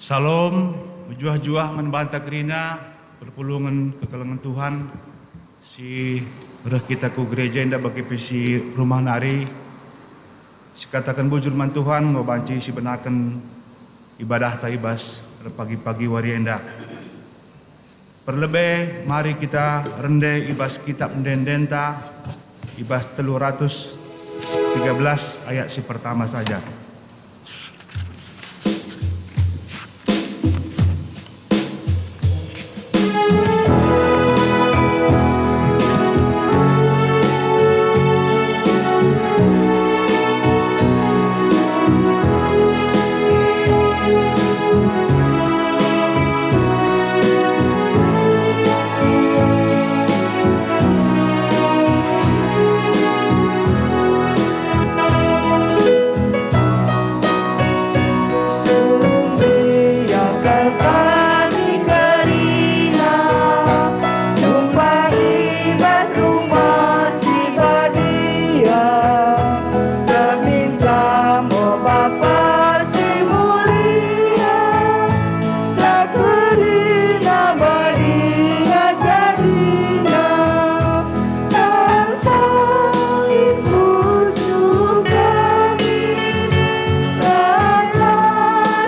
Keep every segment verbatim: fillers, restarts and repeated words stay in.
Salom, mejuah-juah man banta kerina perpulungen kekelengen Tuhan si reh kita ku gereja enda bage pe si rumah nari. Sikataken bujur man Tuhan enggo banci sibenaken ibadahta i bas erpagi-pagi wari enda. Perlebe mari kita rende i bas kitap ende-endenta, i bas telu ratus tiga belas ayat si pertama saja. Numpang i bas Rumah Si Badia, kami tamo Bapa si mulia, tak kerina badia jadina, sang-sang ipusuh kami, raya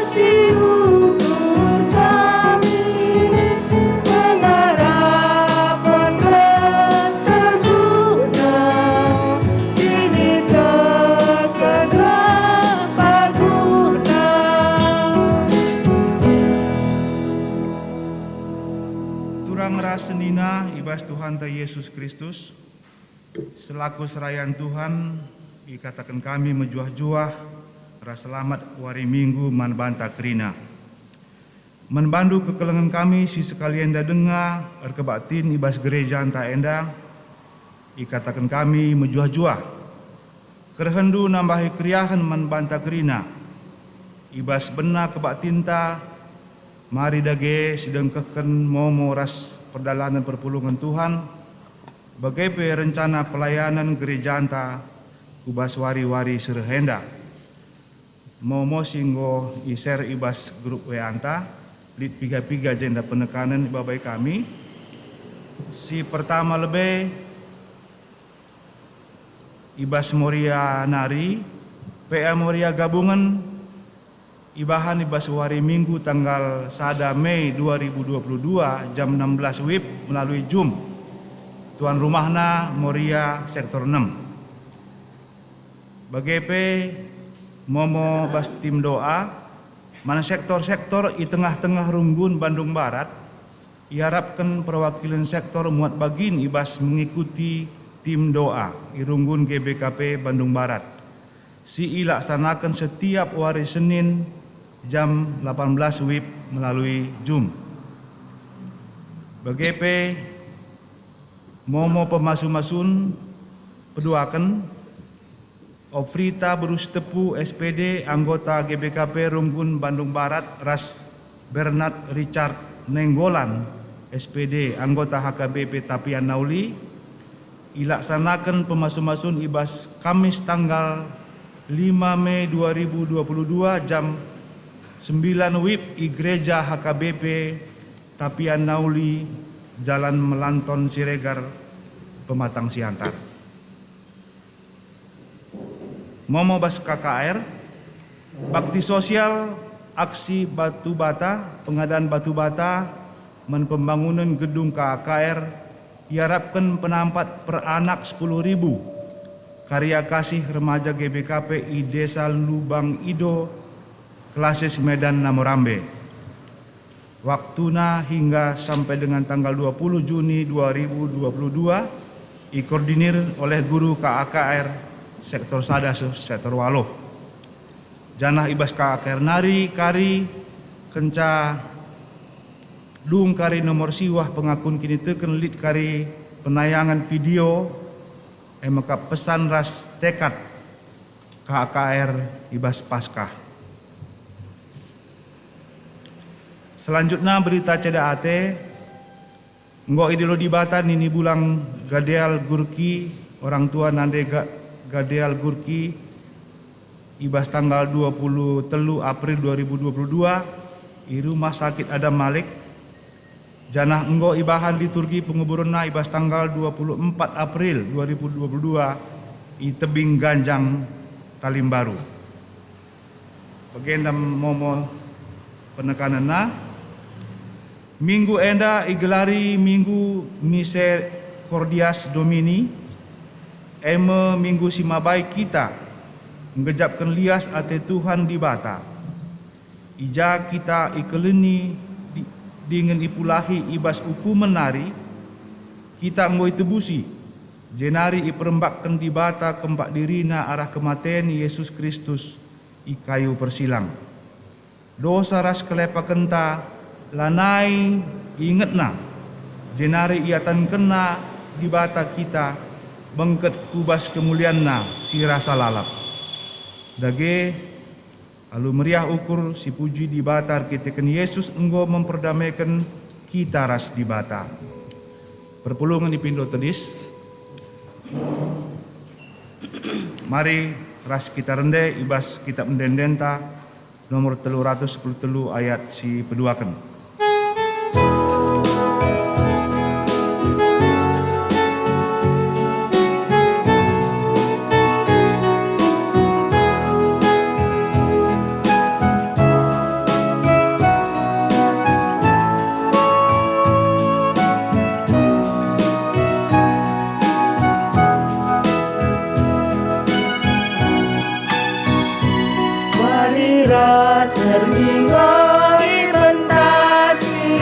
si ukur kami, pengarapen reh terguna, kiniteken reh paguna. Turang ras senina i bas Tuhanta Yesus Kristus, selaku serayan Tuhan, ikataken kami mejuah-juah ras selamat wari Minggu man banta kerina. Man bandu kekelengen kami si sekalienda denga erkebaktin i bas gerejanta enda, ikataken kami mejuah-juah. Kerehenndu nambahi keriahen man banta kerina. I bas bena kebaktinta, mari dage sidengkehken momo ras perdalanen perpulungen Tuhan, bage pe rencana pelayanen gerejanta ku bas wari-wari si reh enda. Momo si enggo i-share i bas grup W A-nta, lit piga-piga jenda penekanen ibabai kami. Si pertama lebe, i bas Moria nari, P A Moria Gabungen, ibahan i bas wari Minggu tanggal sada Mei dua ribu dua puluh dua jam enam belas wib melalui Zoom. Tuan rumahna Moria Sektor enem. Bage pe momo bas tim doa man sektor-sektor i tengah-tengah runggun Bandung Barat, iarapken perwakilen sektor muat bagin i bas mengikuti tim doa i runggun G B K P Bandung Barat, si ilaksanaken setiap wari Senin jam delapan belas wib melalui Zoom. Bage pe momo pemasu-masun peduaken, Ofrita Beru Sitepu, S P D, anggota G B K P Runggun Bandung Barat, ras Bernard Richard Nenggolan, S P D, anggota H K B P Tapian Nauli, ilaksanaken pemasu-masun i bas Kamis tanggal lima Mei dua ribu dua puluh dua jam sembilan wib i Gereja H K B P Tapian Nauli, Jalan Melanton Siregar, Pematang Siantar. Momo bas K K R, bakti sosial, aksi batu bata, pengadaan batu bata, man pembangunen gedung K K R, iarapken penampat per anak sepuluh ribu. Karya kasih remaja G B K P i Desa Lubang Ido, Klasis, Medan, Namorambe. Waktuna hingga sampai dengan tanggal dua puluh Juni dua ribu dua puluh dua, ikoordinir oleh guru K A K R sektor sada se-, sektor waluh. Janah i bas K A K R nari kari kenca dung kari nomor siwah pengakun kiniteken lit kari penayangen video, e maka pesan ras tekad K A K R i bas Paskah. Selanjutna, berita ceda ate, Enggo idilo Dibata nini bulang Gadeal Gurki, orang tua nande Ga-, Gadeal Gurki, i bas tanggal dua puluh telu April dua ribu dua puluh dua i Rumah Sakit Adam Malik, janah enggo ibahan liturgi penguburenna i bas tanggal dua puluh empat April dua ribu dua puluh dua i tebing Ganjang Talimbaru. Bagenda momo penekanenna. Minggu enda igelari Minggu Misericordias Domini, e me minggu si mabai kita nggejapken lias ate Tuhan Dibata. I ja kita ikelini di-, dingen ipulahi i bas ukumen nari, kita enggo itebusi, jenari iperembakken Dibata kempak diriNa arah kematen Yesus Kristus i kayu persilang. Dosa ras kelepakenta lanai iingetNa, jenari iatenkenNa Dibata kita bengket ku bas kemulianNa si rasa lalap. Dage, alu meriah ukur si puji Dibata erkiteken Yesus enggo memperdameken kita ras Dibata. Perpulungen ipindo tedis. Mari ras kita rende i bas Kitab Ende-endenta, nomor telu ratus sepuluh telu ayat si peduaken. Mari ras erninggo i pentasi,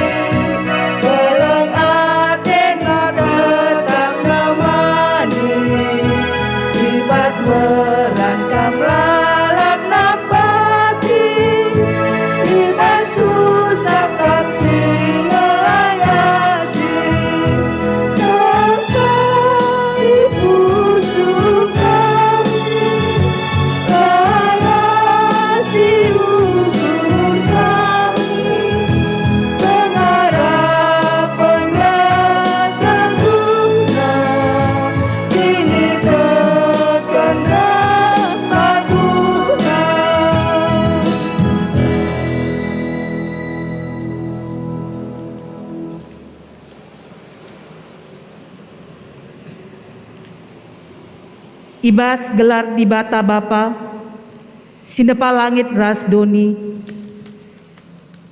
keleng atena tetap nemani, i bas meran kam lalap nampati, i bas susah kam si ngelayasi. Sasa i pusuh kami, layasi ukur kami, pengarapen ras teguhna, kiniteken ras paguhna. I bas gelar Dibata Bapa, si nepa langit ras doni,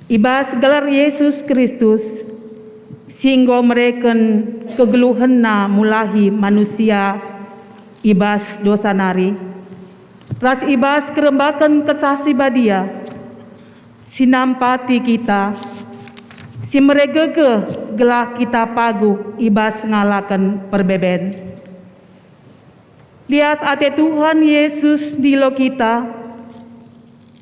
i bas gelar Yesus Kristus, si enggo mereken kegeluhenNa mulahi manusia i bas dosa nari, ras i bas kerembaken Kesah Si Badia, si nampati kita, si mere gegeh gelah kita paguh i bas ngalaken perbeben. Lias ate Tuhan Yesus ndilo kita,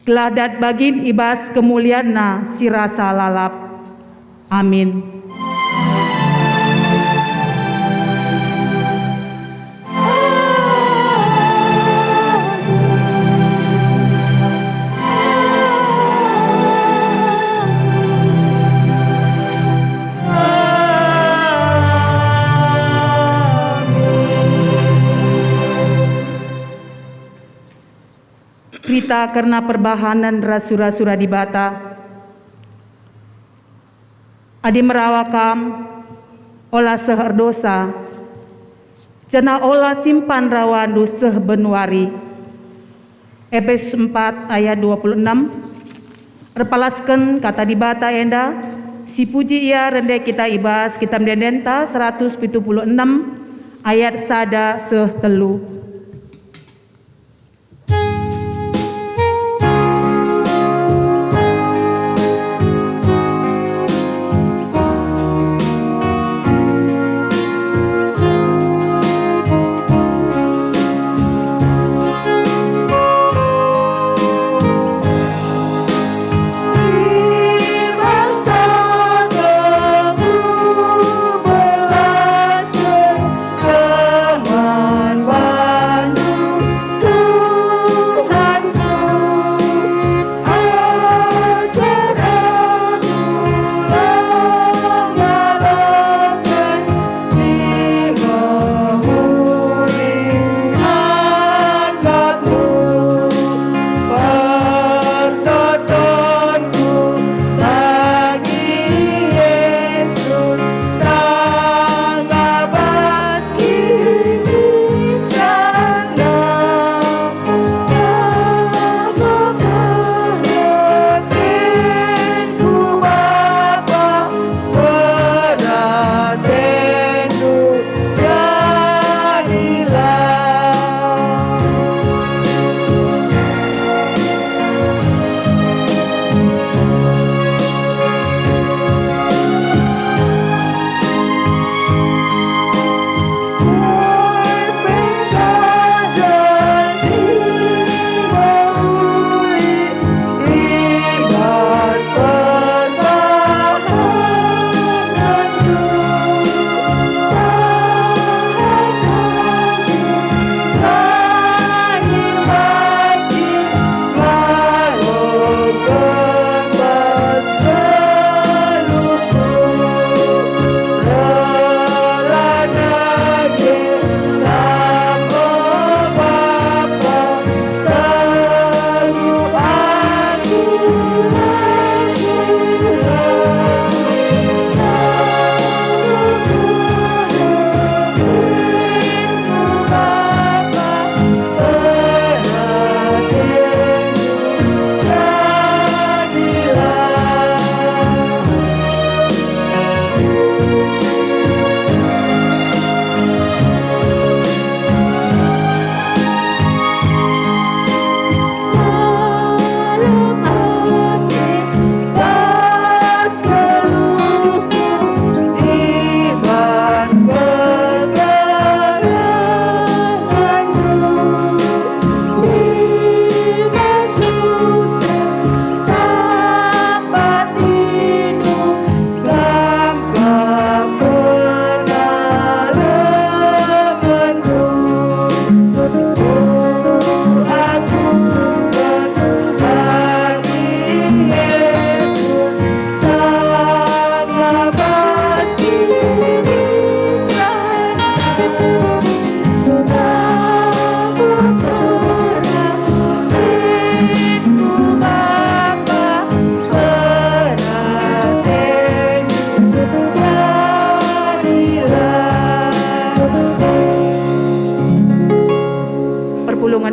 gelah dat bagin i bas kemulianNa si rasa lalap. Amin. Berita kerna perbahanen ras sura-sura Dibata. Adi merawa kam, ola seh erdosa, janah ola simpan rawandu seh ben wari. Epesus empat ayat dua puluh enam. Erpalasken Kata Dibata enda, si puji ia rende kita i bas Kitab Ende-endenta seratus pitu puluh enem ayat sada seh telu.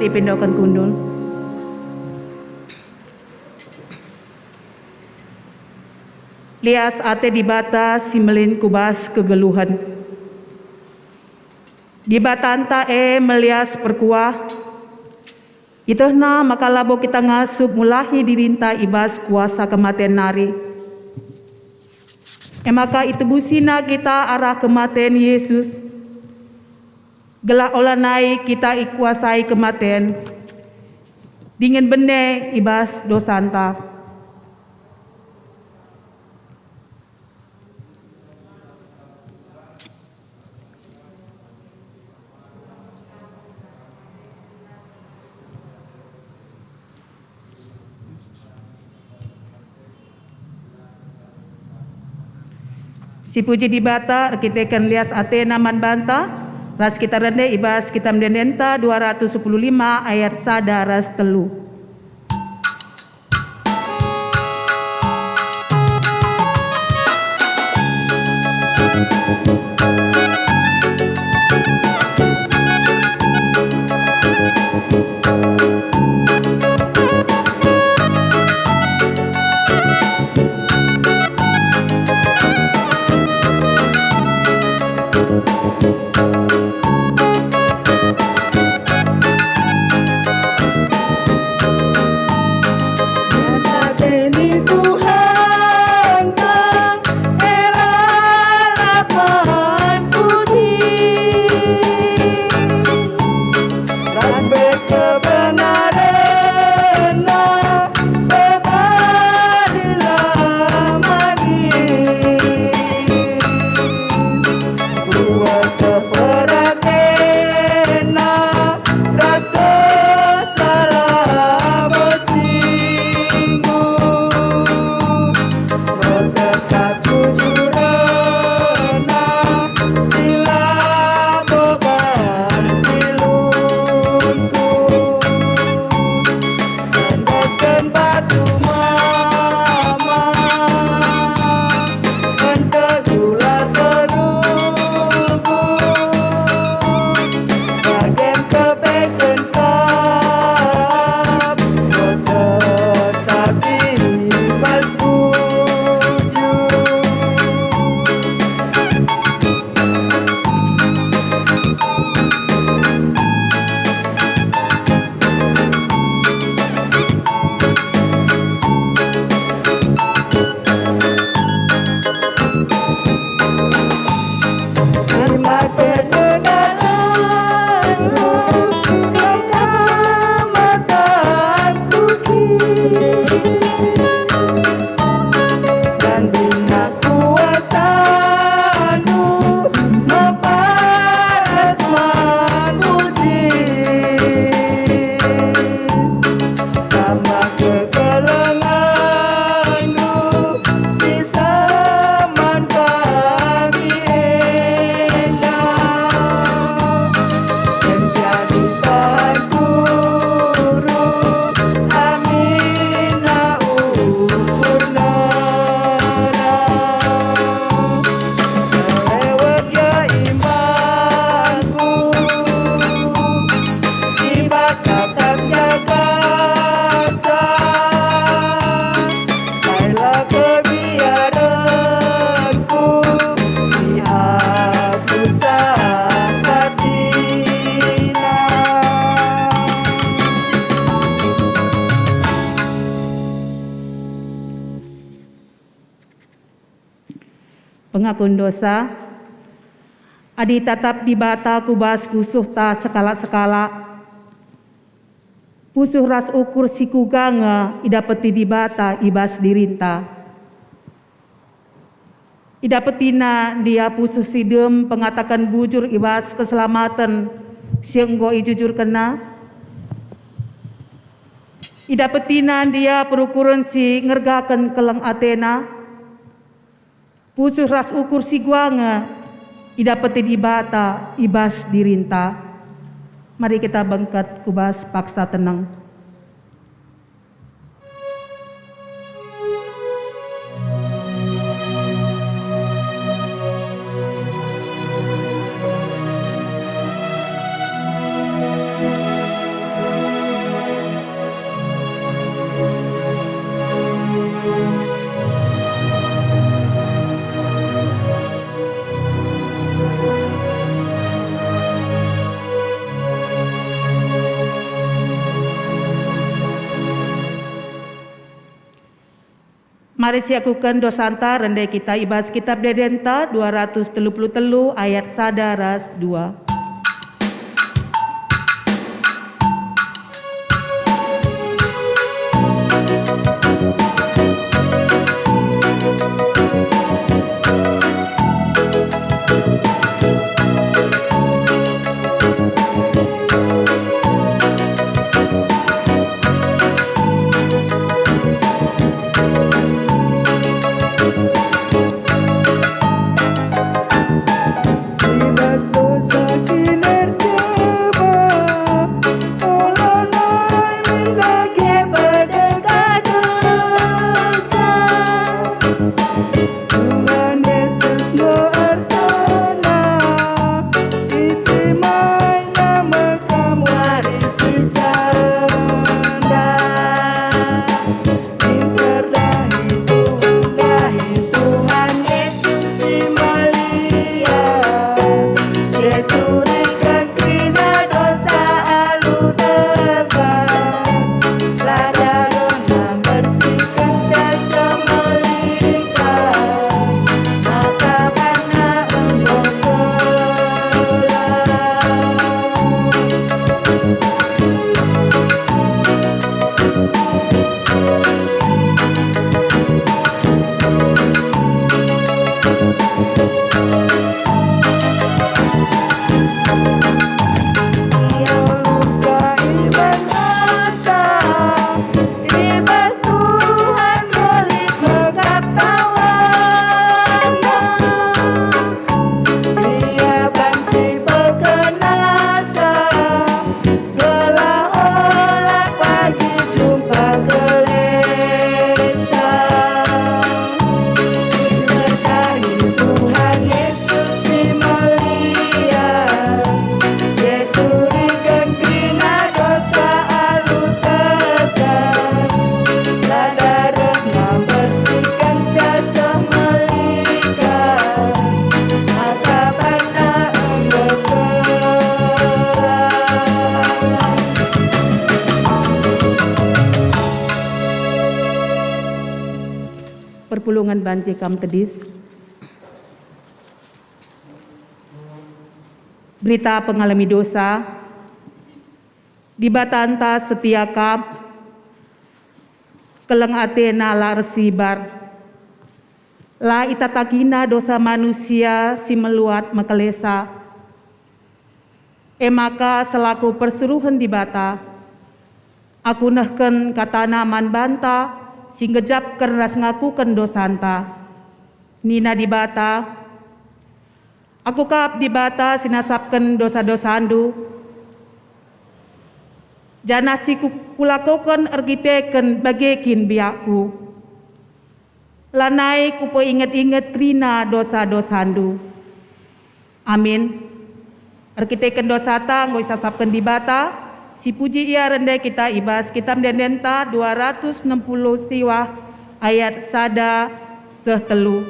Pindoken kundul. Lias ate Dibata si melin ku bas kegeluhen. Dibatanta e melias perkuah, ietehNa maka labo kita ngasup mulahi dirinta i bas kuasa kematen nari. E maka itebusina kita arah kematen Yesus, gelah olanai kita ikuasai kematen, dingen bene i bas dosanta. Sipuji Dibata erkiteken lias ateNa man banta, ras kita rende i bas Kitab Ende-endenta dua ratus sepuluh lima ayat sada ras telu. Biasa teni Tuhanta, ela lapan puji. Ras pe kebenarenNa, pebalilah mani. Kueteh peratenNa ras dosa labo singgung. Ertetap jujurna si labo banci luntur. Tandasken batu mama, entegula terubur, bagem kepeken kap, tetap i bas bujur. Dan bina kuasaNdu meparas man puji. Tambah kekelengenNdu si saman kami enda. Menjadi panturu, aminna ukur nera. Lewat ya imbangku, Dibata kap jagasa. Kailah kebiarenku, i aku sapatina. Pengakun dosa. Adi itatap Dibata ku bas pusuhta sekalak-sekalak, pusuh ras ukur si kuga nge idapeti Dibata i bas dirinta? IdapetiNa ndia pusuh si dem pengataken bujur i bas keselamaten si enggo ijujurkenNa? IdapetiNa ndia perukuren si ngergaken keleng ateNa? Pusuh ras ukur si gual nge idapeti Dibata i bas dirinta. Mari kita bengket ku bas paksa teneng. Mari siakuken dosanta rende kita i bas Kitab Ende-Endenta dua ratus telu puluh telu ayat sada ras dua. Si bas dosa kin erjabap, ola nai min dage pedekah-dekah. Tuhan Yesus enggo ertono, itimaina me kam wari si sendah. Iperdai Tuhan, dai Tuhan Yesus si melias, Ia turiken kerina dosa alu tebas. La darehNa mbersihken ca semelikas, maka banna enggo gelas. Ia luka i bas asa, i bas Tuhan lit mekap tawana. Ia banci peken asa, gelah ola pagi jumpa kelesa. Iberkahi Tuhan Yesus si melias, Ia turiken kerina dosa alu tebas. La darehNa mbersihken ca semelikas, maka banna enggo gelas. Perpulungen banci kam tedis. Berita pengalemi dosa. Dibatanta setia kap, keleng ateNa la ersibar. La itatangina dosa manusia si meluat mekelesa. E maka selaku persuruhen Dibata, aku nehken kataNa man banta si ngejapken ras ngakuken dosanta. Nina Dibata, "Aku kap Dibata si nasapken dosa-dosandu, janah si ku-, kulakoken erkiteken bage kin biakku. Lanai kupeinget-inget kerina dosa-dosandu." Amin. Erkiteken dosata enggo isasapken Dibata, sipuji Ia rende kita i bas Kitab Ende-Endenta dua ratus enem puluh siwah ayat sada seh telu.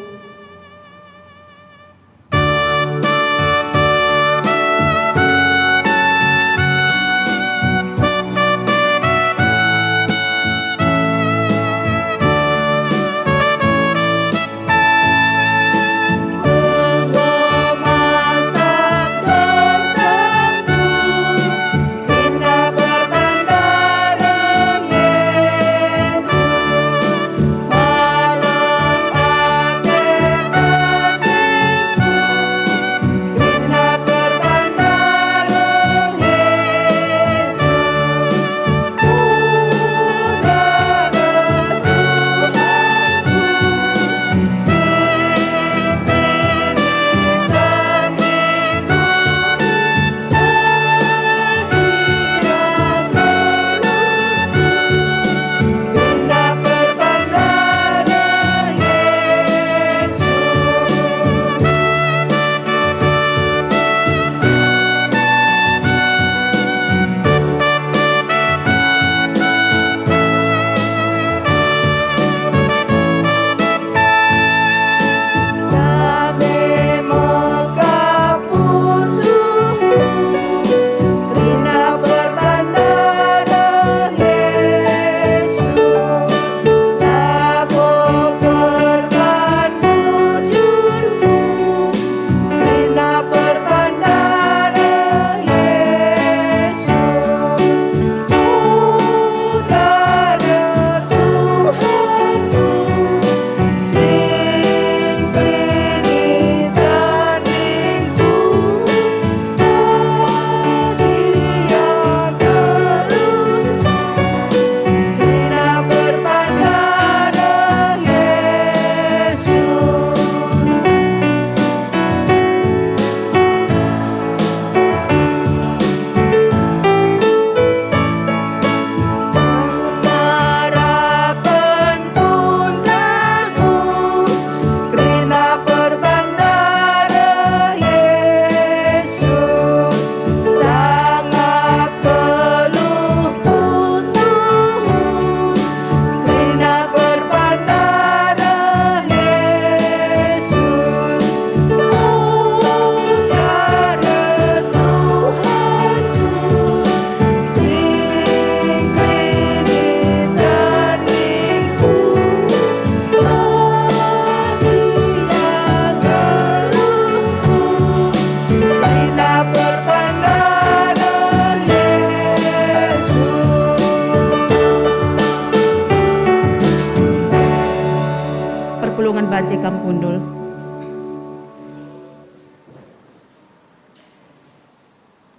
Cekam kundul.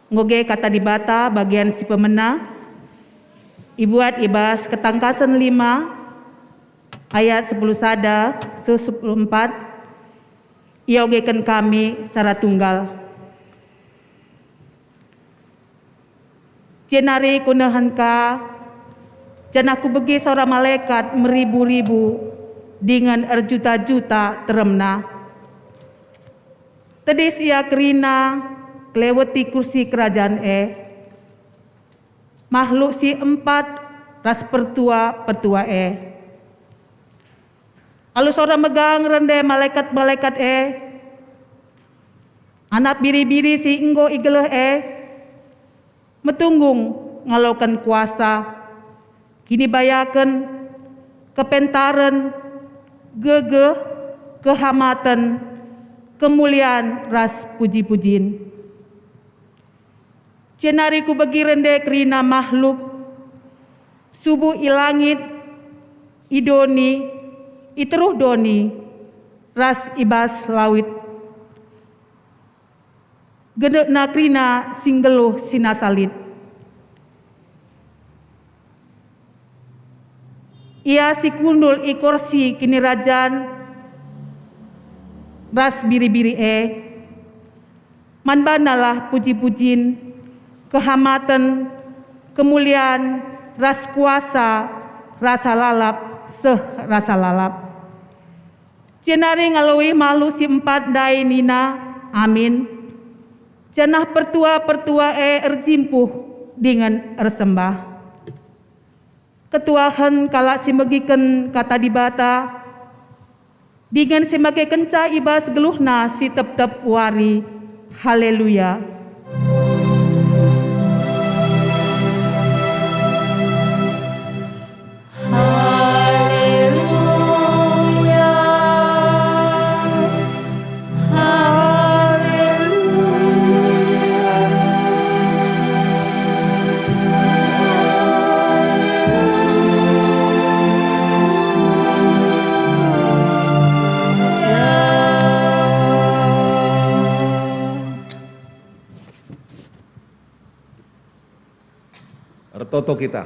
Ngoge Kata Dibata bagian si pemena, ibuat i bas Ketangkasen lima ayat sepuluh sada seh sepuluh empat, iogeken kami secara tunggal. Jenari kunehen ka, janah kubegi sora malekat meribu-ribu dingen erjuta-juta teremna. Tedis ia kerina keleweti kursi kerajan e, mahluk si empat ras pertua-pertua e. Alu sora megang rende malekat-malekat e, anak biri-biri si enggo igeleh e metunggung ngaloken kuasa, kinibayaken, kepentaren, gegeh, kehamaten, kemulian ras puji-pujin. Jenari kubegi rende kerina mahluk, subuh i langit, i doni, i teruh doni, ras i bas lawit. Genekna kerina si nggeluh si nasa lit. Ia si kundul i korsi kinirajan ras biri-biri e, man banalah puji-pujin, kehamaten, kemulian, ras kuasa, rasa lalap, seh rasa lalap. Jenari ngaloi mahluk si empat ndai nina, "Amin." Janah pertua-pertua e erjimpuh dingen ersembah. Ketuahen kalak si megiken Kata Dibata, dingen si makekenca i bas geluhna si tep-tep wari. Haleluya! Haleluya. Haleluya. Ertoto kita.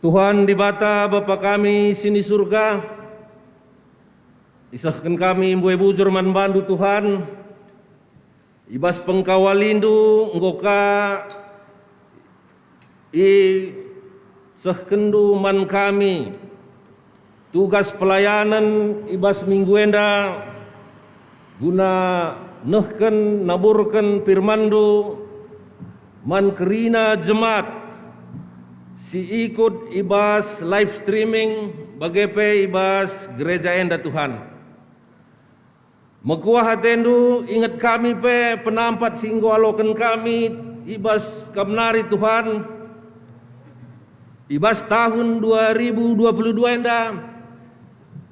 Tuhan Dibata, Bapa kami si ni Surga, isehken kami mbue bujur man bandu, Tuhan. I bas pengkawalindu enggo ka isehkenndu man kami tugas pelayanen i bas minggu enda, guna nehken naburken firmanNdu man kerina jemaat si ikut i bas live streaming, bage pe i bas gereja enda, Tuhan. Mekuah ateNdu, inget kami pe penampat si enggo aloken kami i bas Kam nari, Tuhan. I bas tahun dua ribu dua puluh dua enda,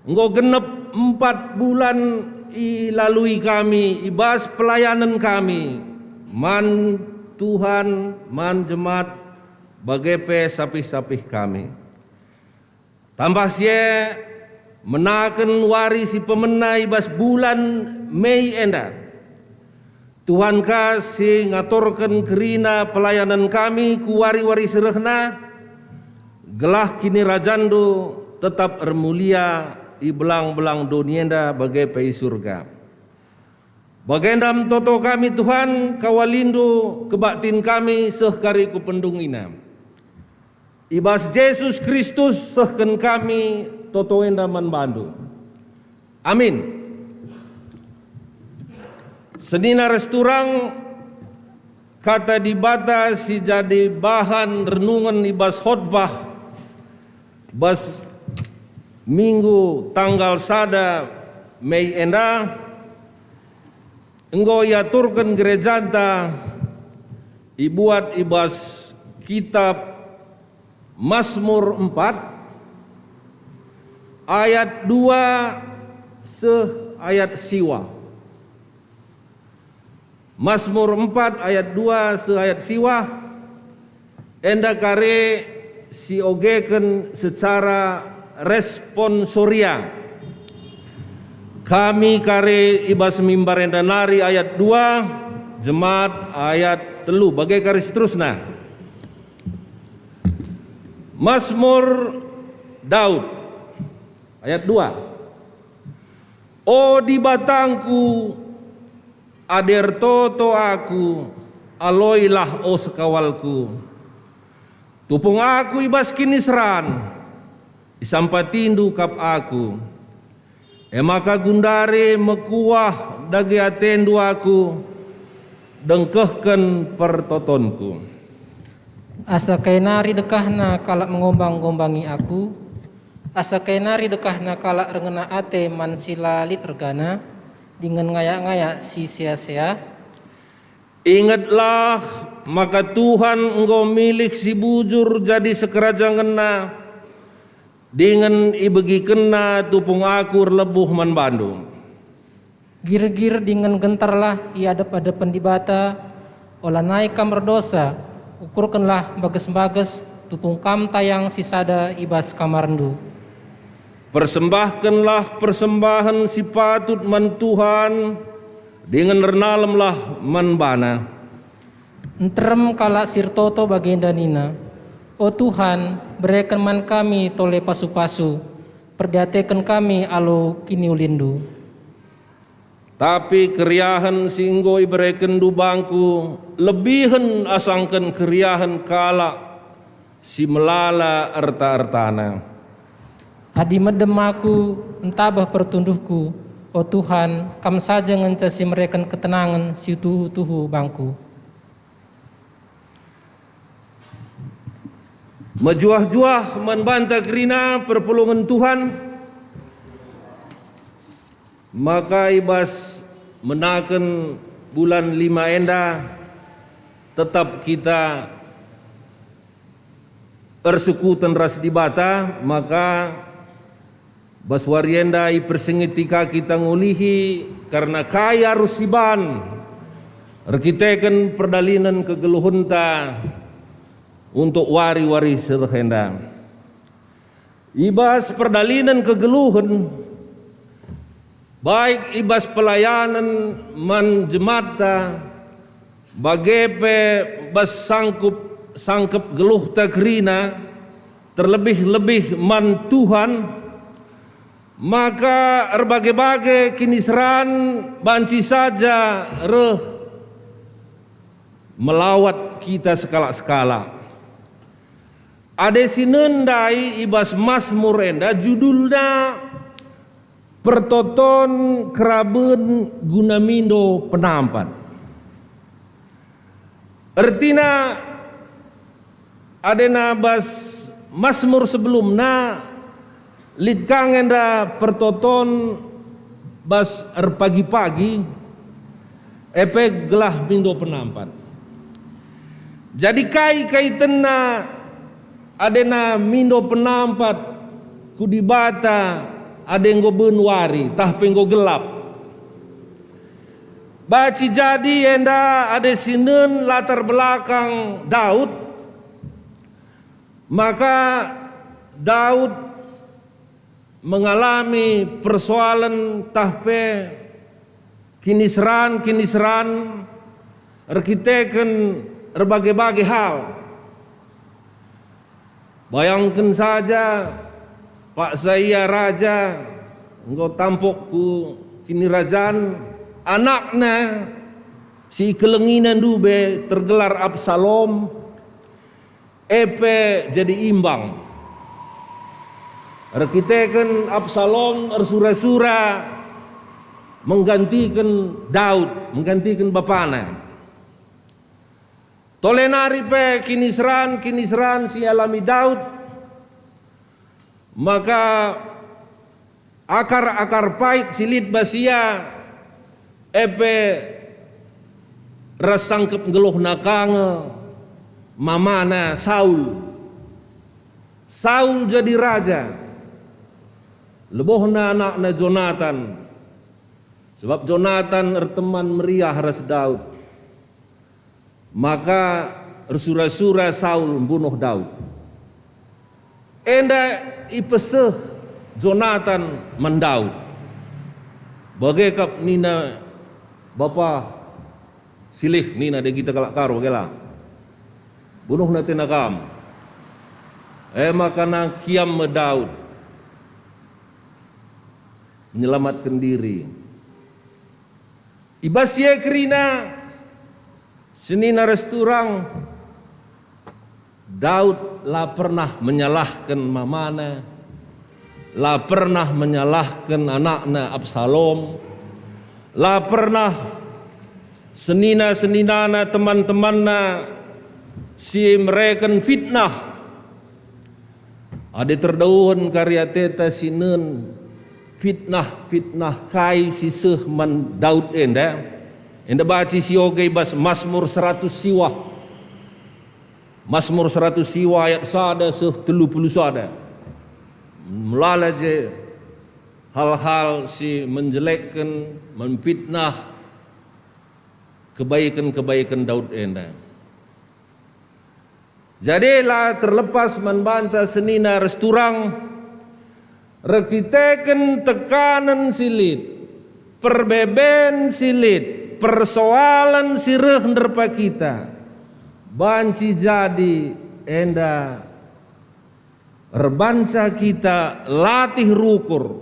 enggo genep empat bulan ilalui kami i bas pelayanen kami man Tuhan, man jemaat, bage pe sapih-sapih kami. Tambah si e, menaken wari si pemena i bas bulan Mei enda, Tuhan ka si ngaturken kerina pelayanen kami ku wari-wari si rehna, gelah kinirajanNdu tetap ermulia i belang-belang doni enda bage pe i Surga. Bagenda me toto kami, Tuhan, kawalinNdu, kebaktin kami seh kari ku pendungina. I bas Jesus Kristus sehken kami toto enda man bandu. Amin. Senina ras turang, Kata Dibata si jadi bahan renungen i bas khotbah bas Minggu tanggal sada Mei enda enggo iaturken gerejanta ibuat i bas kitab Masmur empat ayat dua seh ayat siwah. Masmur empat ayat dua seh ayat siwah, enda kare siogeken secara responsoria. Kami kari i bas mimbar enda nari ayat dua, jemaat ayat telu, bage kari seterusna. Masmur Daud, ayat dua. O Dibatangku, adi ertoto aku, aloilah, o Sekawalku. Tupung aku i bas kiniseran, isampatindu kap aku. E maka gundari mekuah dage atendu aku, dengkehken pertotonku. Asa kai nari dekahna kalak mengombang-ngombangi aku, asa kai nari dekahna kalak erngena ate man si la lit ergana, dingen ngayak-ngayak si sea-sea? Ingetlah maka Tuhan enggo milih si bujur jadi sekerajangenna, dingen ibegikenna tupung aku erlebuh man bandu. Girgir dingen gentarlah i adep-adepen Dibata, olanai kam erdosa, ukurkenlah mbages-mbages, tupung kam tayang si sada i bas kamarndu. Persembahkenlah persembahen si patut man Tuhan, dingen ernalemlah man baNa. Nterem kalak si ertoto bagenda nina, "O Tuhan, bereken man kami tole pasu-pasu, perdiateken kami alu kiniulinNdu." Tapi keriahen si enggo iberekenNdu bangku lebihen asangken keriahen kalak si melala erta-ertana. Adi medem aku, ntabeh pertunduhku, o Tuhan, Kam saja ngenca si mereken ketenangen si tuhu-tuhu bangku. Mejuah-juah man banta kerina perpulungen Tuhan, maka i bas menaken bulan lima enda tetap kita ersekutu ras Dibata, maka bas wari enda ipersingeti ka kita ngulihi kerna kai arus siban erkiteken perdalinen kegeluhenta untuk wari-wari si reh enda. I bas perdalinen kegeluhen, baik i bas pelayanen man jematta, bage pe bas sangkup-sangkep geluhta kerina, terlebih-lebih man Tuhan, maka erbage-bage kiniseran banci saja reh melawat kita sekalak-sekalak. Adi si nendai i bas Masmur enda judulna Pertoton Keraben Guna Mindo Penampat. Ertina, adena bas Masmur sebelumna, lit ka nge enda pertoton bas erpagi-pagi, e pe gelah mindo penampat. Jadi kai kaitenna adena mindo penampat ku Dibata adi enggo ben wari, tah pe enggo gelap? Banci jadi enda adi sinen latar belakang Daud, maka Daud mengalami persoalen tah pe kiniseran-kiniseran erkiteken erbage-bage hal. Bayangken saja, paksa ia raja enggo tampok ku kinirajan, anakna si ikelengina ndube tergelar Absalom, e pe jadi imbang. Erkiteken Absalom ersura-sura menggantiken Daud, menggantiken bapana. Tole nari pe kiniseran-kiniseran si ialami Daud, maka akar-akar pait si lit bas ia, e pe ras sangkep nggeluhna ka nge mamana Saul. Saul jadi raja, lebohna anakna Jonatan, sebab Jonatan erteman meriah ras Daud. Maka ersura-sura Saul mbunuh Daud. Enda ipeseh Jonatan man Daud. Bage kap nina bapa silih, nina dagita kalak Karo, bage la. Bunuhna atena kam. E maka nangkiam me Daud menyelamatken diri. I bas si e kerina, senina ras turang, Daud la pernah menyalahken mamana, la pernah menyalahken anakna Absalom, la pernah senina-seninana, teman-temanna si mereken fitnah. Adi terdauhen kari ateta si nen fitnah-fitnah kai si seh man Daud enda, enda baci si oge i bas Masmur seratus siwah. Masmur seratus siwah ayat sada seh telu puluh sada. Melala je hal-hal si menjelekken, memfitnah kebaiken-kebaiken Daud enda. Jadi la terlepas man banta senina ras turang, erkiteken tekanen si lit, perbeben si lit, persoalen si reh nderpa kita, banci jadi enda erbanca kita latih rukur,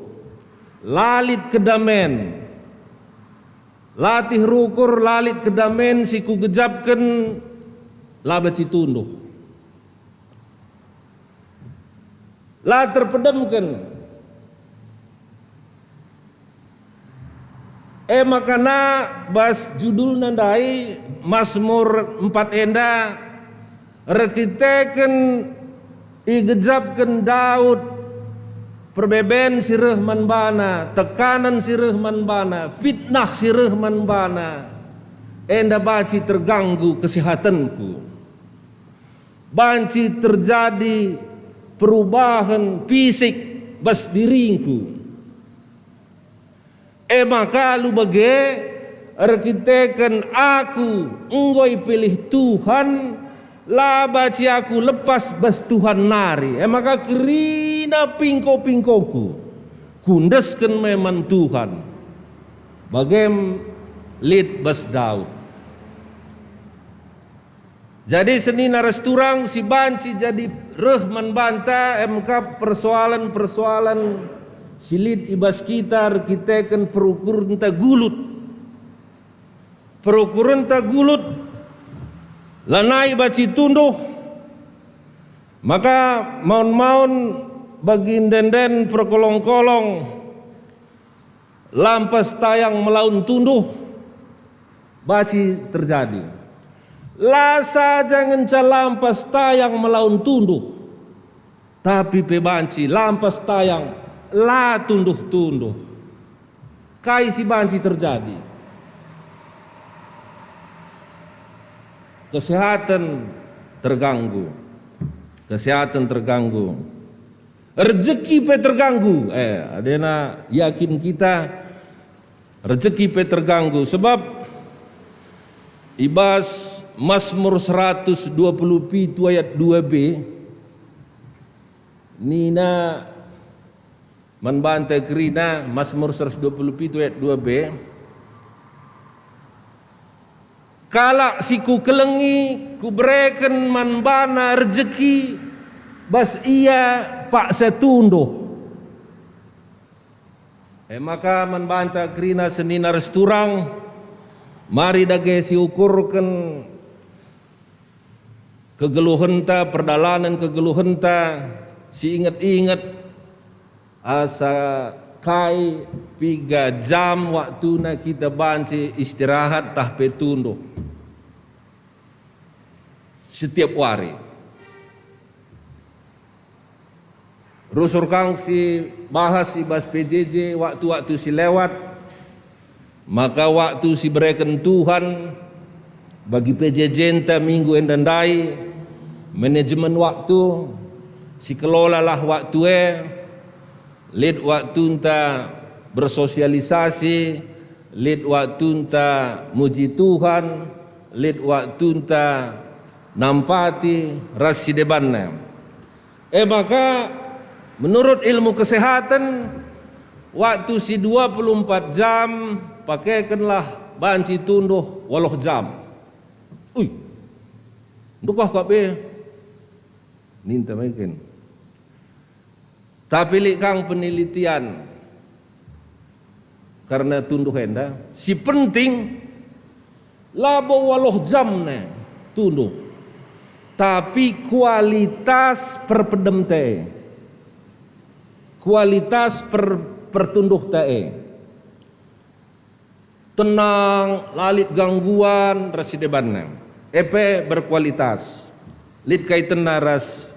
la lit kedamen. Latih rukur, la lit kedamen si kugejapken, la banci tunduh. La terpedemken. E maka na bas judulna ndai, Masmur empat enda, erkiteken igejapken Daud perbeben si reh man bana, tekanen si reh man bana, fitnah si reh man bana, enda banci terganggu kesehatenku. Banci terjadi perubahen fisik bas diringku. E maka alu bage, erkiteken aku enggo ipilih Tuhan, la banci aku lepas bas Tuhan nari. E maka kerina pingko-pingkoku, kuendesken me man Tuhan. Bagem lit bas Daud. Jadi senina ras turang si banci jadi reh man banta, e maka persoalen-persoalen si lit i bas kita erkiteken perukurenta gulut. Perukurenta gulut, lanai banci tunduh, maka maun-maun bagi ende-enden perkolong-kolong, lampas tayang melaun tunduh, banci terjadi. La saja ngenca lampas tayang melaun tunduh, tapi pe banci lampas tayang la tunduh-tunduh. Kai si banci terjadi? Kesehatan terganggu. Kesehatan terganggu. Rejeki pe terganggu. Eh, adena yakin kita, rejeki pe terganggu. Sebab i bas Masmur seratus dua puluh pitu ayat dua b, nina man banta kerina, Masmur seratus dua puluh pitu ayat dua b, "Kalak si kukelengi, kubereken man bana rejeki, bas ia paksa tunduh." E maka man banta kerina senina ras turang, mari dage siukurken kegeluhenta, perdalanen kegeluhenta, siinget-inget asa kai piga jam waktuna kita banci istirahat tah pe tunduh setiap wari. Rusur kang si bahas i bas P J J waktu-waktu si lewat, maka waktu si bereken Tuhan bagi P J J-nta minggu enda ndai, manajemen waktu, sikelolalah waktu e, lit waktunta bersosialisasi, lit waktunta muji Tuhan, lit waktunta nampati ras si debanna. E maka, Menurut ilmu kesehatan, waktu si dua puluh empat jam pakekenlah banci tunduh waluh jam. Ui, ndukuh kap e? Ninta meken. Tapi lit kang penelitian karna tunduh enda. Si penting, labo waluh jam ne tunduh, tapi kualitas perpedemta e, kualitas per-, pertunduhta e. Tenang, la lit gangguan ras si debanna. E pe berkualitas. Lit kaitenna ras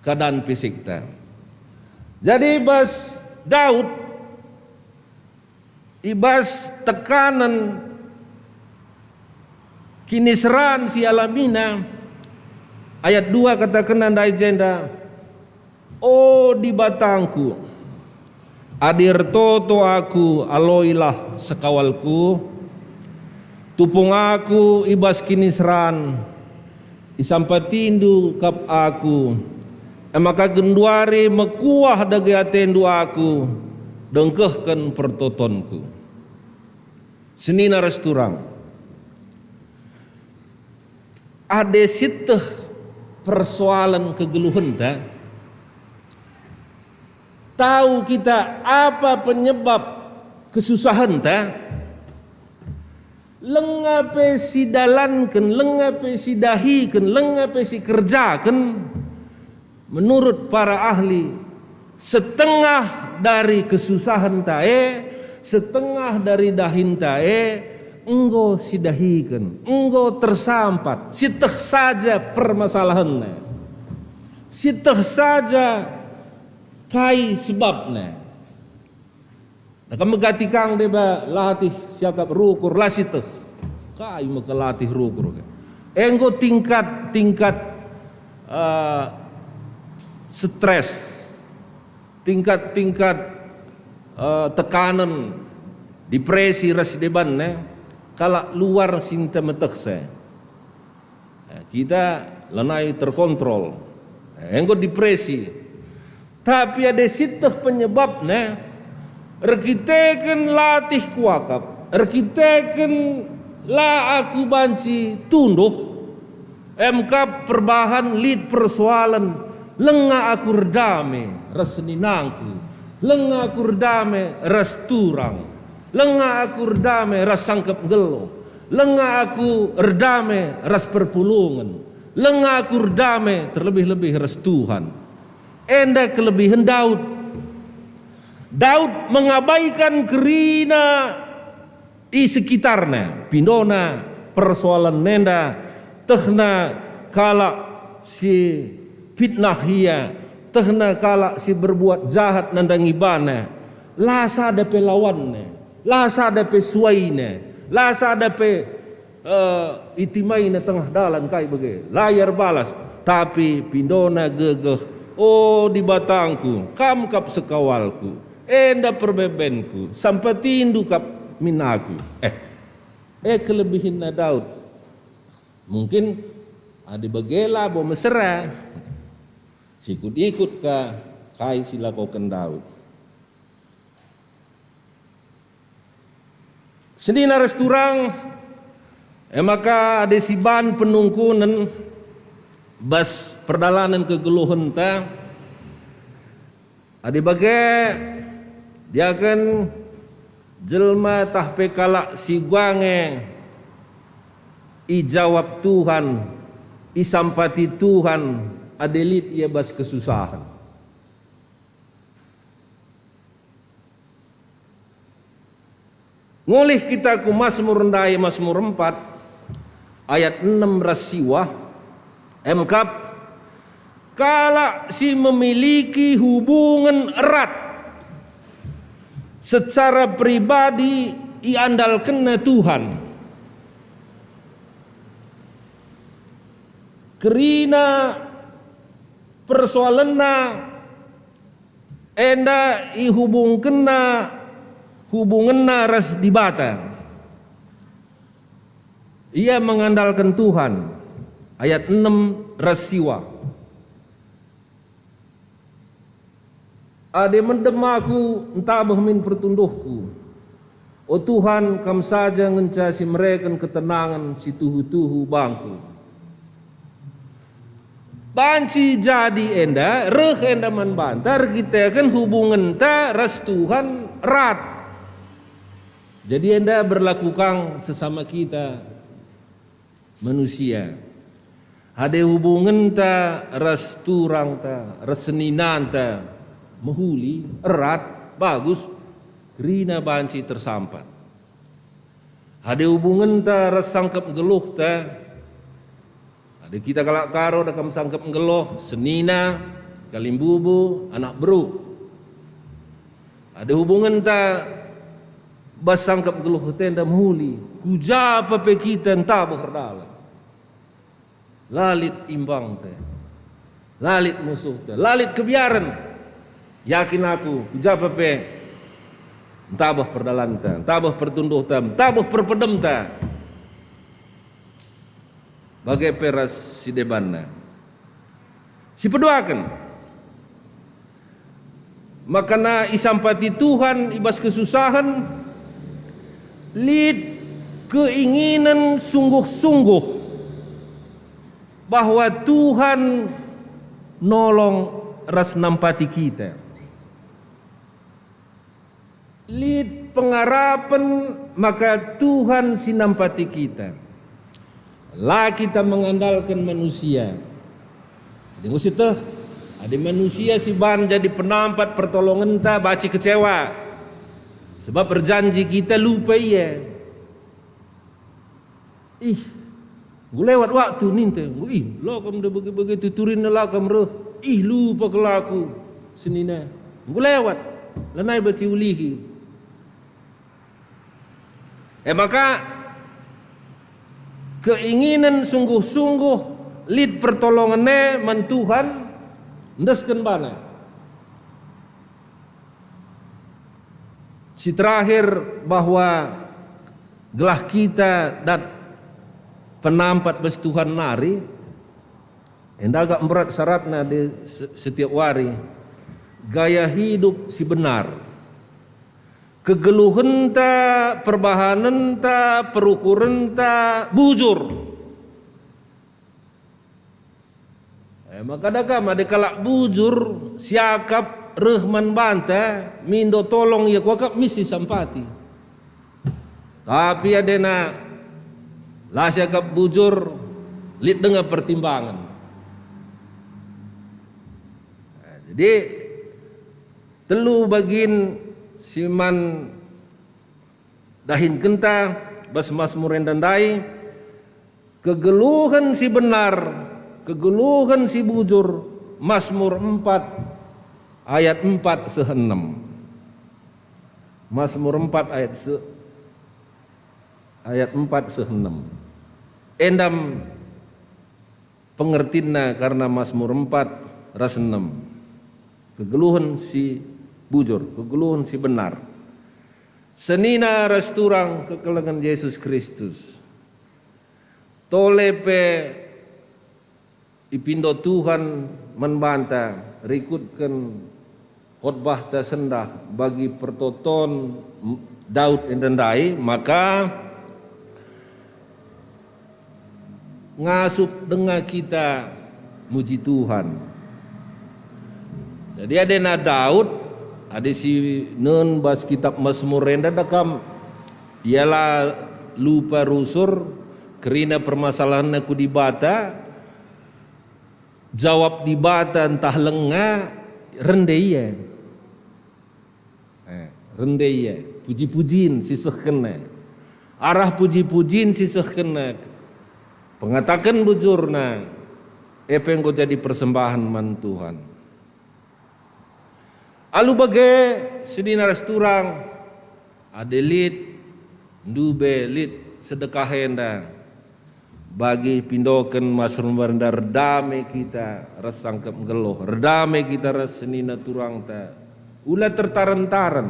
keadaan fisikta. Jadi bas Daud, i bas tekanen kiniseran si alamina, ayat dua katakenna ndai jenda, "O Dibatangku, adi ertoto aku, aloilah sekawalku. Tupung aku i bas kiniseran, isampatindu kap aku, e maka genduari mekuah dage atendu aku, dengkehken pertotonku." Senina ras turang. Adi sieteh persoalen kegeluhenta, tau kita apa penyebab kesusahenta, lenga pe sidalanken, lenga pe sidahiken, lenga pe sikerjaken, menurut para ahli, setengah dari kesusahenta e, setengah dari dahinta e, enggo sidahiken, enggo tersampat, sieteh saja permasalahenna, sieteh saja kai sebabna. Nah, kam megati kang deba latih siakap rukur, la sieteh. Kai maka latih rukur? Enggo tingkat-tingkat, eh, stres, tingkat-tingkat, eh, tekanen, depresi ras deban, eh, kalak luar si nta metehsa. Eh, kita lanai terkontrol. Eh, enggo depresi. Tapi adi sieteh penyebabna, erkiteken latih kuakap, erkiteken la aku banci tunduh, emkap perbahan lit persoalen, lenga aku erdame ras seninangku, lenga aku erdame ras turang, lenga aku erdame ras sangkep nggeluh, lenga aku erdame ras perpulungen, lenga aku erdame terlebih-lebih ras Tuhan. Enda kelebihen Daud. Daud mengabaikan kerina i sekitarna, pindona persoalen enda, tehna kalak si fitnah ia, tehna kalak si berbuat jahat nandangi bana, la sada pe lawanna, la sada pe suaina, la sada pe, eh, itimaina tengah dalan kai bage, la ia erbalas, tapi pindona gegeh, "O Dibatangku, Kam kap sekawalku, enda perbebenku, sampatindu kap min aku." Eh, e kelebihenna Daud. Mungkin adi bage labo mesera, sikut-ikut ka kai si lakoken Daud. Senina ras turang, e maka adi siban penungkunen bas perdalanen kegeluhenta, adi bage, diaken jelma tah pe kalak si guange ijawab Tuhan, isampati Tuhan adi lit ia bas kesusahen. Ngulih kita ku Masmur ndai, Masmur empat, ayat enem ras siwah, emkap, kalak si memiliki hubungen erat secara pribadi iandalkenna Tuhan. Kerina persoalenna enda ihubungkenna hubungenna ras Dibata. Ia mengandalken Tuhan. Ayat enem ras siwah. Adi mendem aku, ntabeh min pertunduhku. O Tuhan, Kam saja ngenca si mereken ketenangen si tuhu-tuhu bangku. Banci jadi enda, reh enda man banta erkiteken hubungenta ras Tuhan erat. Jadi enda berlaku kang sesama kita manusia. Adi hubungenta ras turangta, ras seninanta mehuli, erat, bagus, kerina banci tersampat. Adi hubungenta ras sangkep nggeluhta, adi kita kalak Karo dekam sangkep nggeluh, senina, kalimbubu, anak beru. Adi hubungenta bas sangkep nggeluh tenda mehuli, ku ja pe kita ntabeh erdalan. La lit imbangta, la lit musuhta, la lit kebiaren. Yakin aku, ku ja pe ntabeh perdalanta, ntabeh pertunduhta, ntabeh perpedemta. Bage pe ras si debanna. Si peduaken, makana isampati Tuhan i bas kesusahen, lit keinginen sungguh-sungguh bahwa Tuhan nolong ras nampati kita. Lit pengarapen maka Tuhan si nampati kita. La kita mengandalken manusia. Adi nggo sieteh, adi manusia si ban jadi penampat pertolongenta, banci kecewa. Sebab erjanji kita lupa ia. Ih, enggo lewat waktu ninta. Enggo, ih, la kam nda bage-bage tuturinna, la kam reh. Ih, lupa kal aku, senina. Enggo lewat. Lanai banci ulihi. E maka, keinginen sungguh-sungguh lit pertolongen e man Tuhan, endesken bana. Si terakhir, bahwa gelah kita dat penampat bas Tuhan nari, enda agak mberat syaratna di se-, setiap wari, gaya hidup si benar, kegeluhenta, perbahanenta, perukurenta bujur. E maka dage kam adi kalak bujur siakap reh man banta, mindo tolong ia kuakap misi sampati. Tapi adena la siakap bujur, lit denga pertimbangen. E, jadi, telu bagin si man dahinkenta bas Masmur enda ndai, kegeluhen si benar, kegeluhen si bujur, Masmur empat ayat empat seh enem. Masmur empat ayat se-, ayat empat seh enem. Endam pengertinna karna Masmur empat ras enem. Kegeluhen si bujur, kegeluhen si benar. Senina ras turang kekelengen Jesus Kristus. Tole pe ipindo Tuhan man banta rikutken khotbahta sendah bagi pertoton Daud enda ndai, maka ngasup denga kita muji Tuhan. Jadi adena Daud, adi si nen bas kitab Masmur enda dekam, ia la lupa rusur kerina permasalahenna ku Dibata, jawab Dibata ntah lenga, rende ia. Eh, rende ia, puji-pujin si sehkenna. Arah puji-pujin si sehkenna, pengataken bujurna, e pe enggo jadi persembahen man Tuhan. Alu bage, senina ras turang, adi lit, ndube lit sedekah enda, bagi pindoken Masmur enda, erdame kita ras sangkep nggeluh, erdame kita ras senina turangta. Ula tertaren-taren.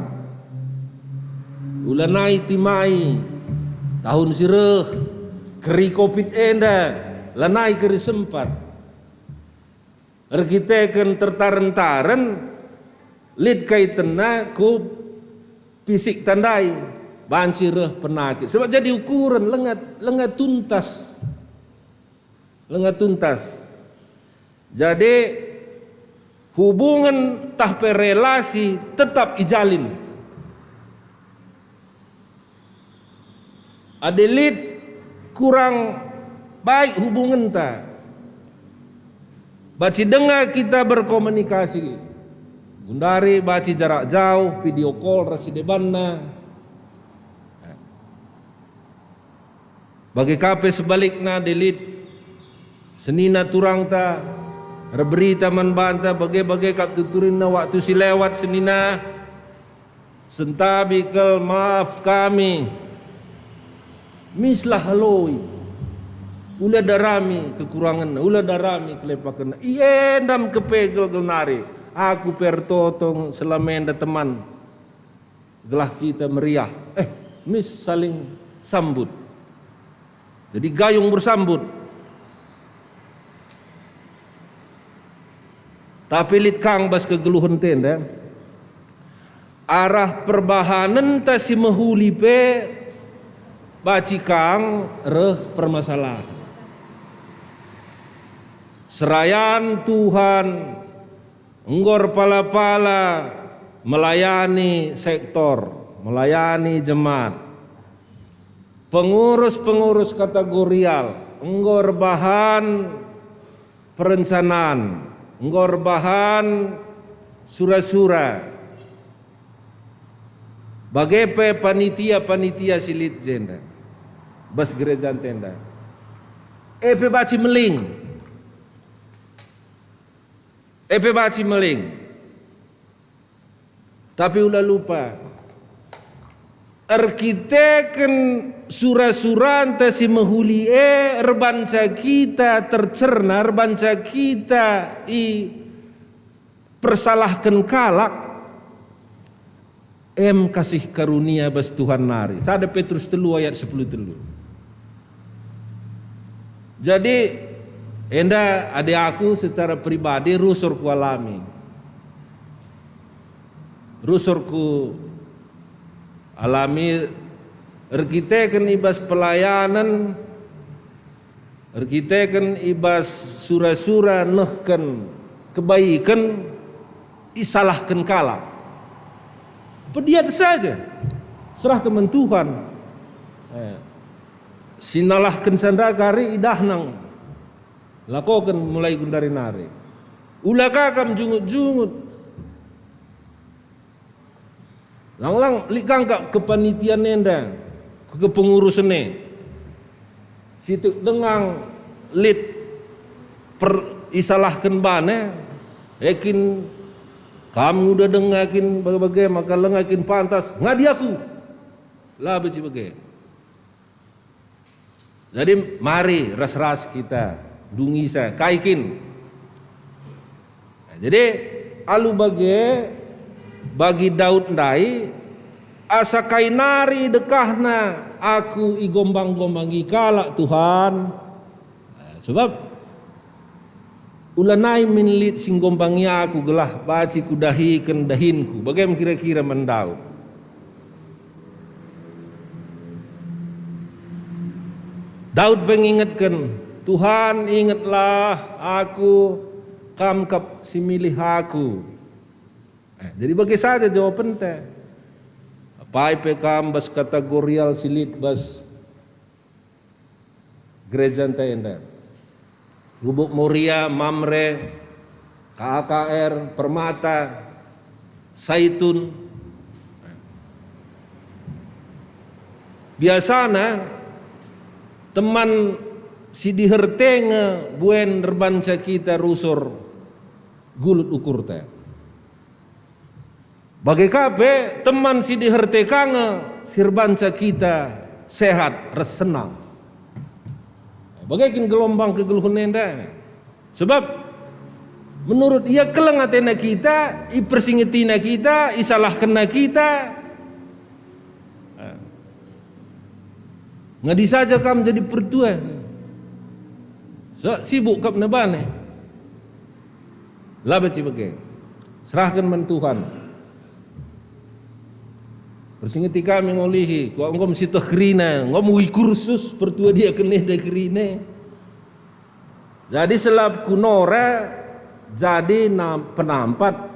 Ula nai timai tahun si reh, keri covid enda, lanai keri sempat. Erkiteken tertaren-taren, Lit kai tena ku fisik tandai, banci reh penakit. Sebab jadi ukuren lenga, lenga tuntas. Lenga tuntas. Jadi hubungen tah pe relasi tetap ijalin. Adi lit kurang baik hubungenta, banci denga kita berkomunikasi. Gundari banci jarak jauh, video call ras si debanna. Bage ka pe sebalikna, adi lit senina turangta erberita man banta, bage-bage kap tuturinna waktu si lewat senina, sentabi kal, maaf kami, mislah haloi, ula darami kekurangenna, ula darami kelepakenna. I enda me kepegel genari, aku pe ertoto selama enda teman, gelah kita meriah. Eh, mis saling sambut. Jadi gayung bersambut. Tapi lit kang bas kegeluhenta enda, arah perbahanenta si mehuli pe banci kang reh permasalahen. Serayan Tuhan enggo erpala-pala melayani sektor, melayani jemaat. Pengurus-pengurus kategorial enggo erbahan perencanaan, enggo erbahan sura-sura. Bage pe panitia-panitia si lit jenda, bas gerejanta enda. E pe banci meling. E pe banci meling. Tapi ula lupa, erkiteken sura-suranta si mehuli e erbanca kita tercerna, erbanca kita ipersalahken kalak, em kasih karunia bas Tuhan nari. Sada Petrus telu ayat sepuluh telu. Jadi, enda adi aku secara pribadi rusur kualami. Rusur kualami erkiteken i bas pelayanen, erkiteken i bas sura-sura nehken kebaiken, isalahken kalak. Pediat saja, serahken man Tuhan. Eh, sinalahken sandaka kari idahna, lakoken mulai gundari nari. Ula ka kam jungut-jungut. Lang-lang lit kang kap kepanitian enda, kepengurusen e. Sitik denga lit per, isalahken bana, e kin kam nguda denga kin bage-bage, maka lenga kin pantas ngadi aku. La banci bage. Jadi mari ras-ras kita dungisa kai kin. Jadi alu bage bagi Daud ndai, asa kai nari dekahna aku igombang-gombangi kalak, Tuhan. Sebab ulanai min lit si nggombangi aku gelah banci kudahiken dahinku, bage me kira-kira man Daud. Daud pe ngingetken, "Tuhan, ingetlah aku, Kam kap si milih aku." Eh, jadi bage saja jawabenta. Apai pe kam bas kategorial si lit bas gerejanta enda. Gubuk Moria, Mamre, K A K R, Permata, Saitun. Biasana teman si diher te nge buen erbanca kita rusur gulut ukurta. Bage ka pe teman si diher te ka nge si erbanca kita sehat ras senang. Bage kin gelombang kegeluhen enda? Sebab menurut ia keleng atena kita, ipersingetina kita, isalahkenna kita. Ngadi saja kam jadi pertua. So, sibuk kap nebane. La banci bage. Serahken man Tuhan. Persingeti kami ngulihi, kuakap enggo mesieteh kerina, enggo muli kursus pertua diaken enda kerina. Jadi selaku nora jadi na-, penampat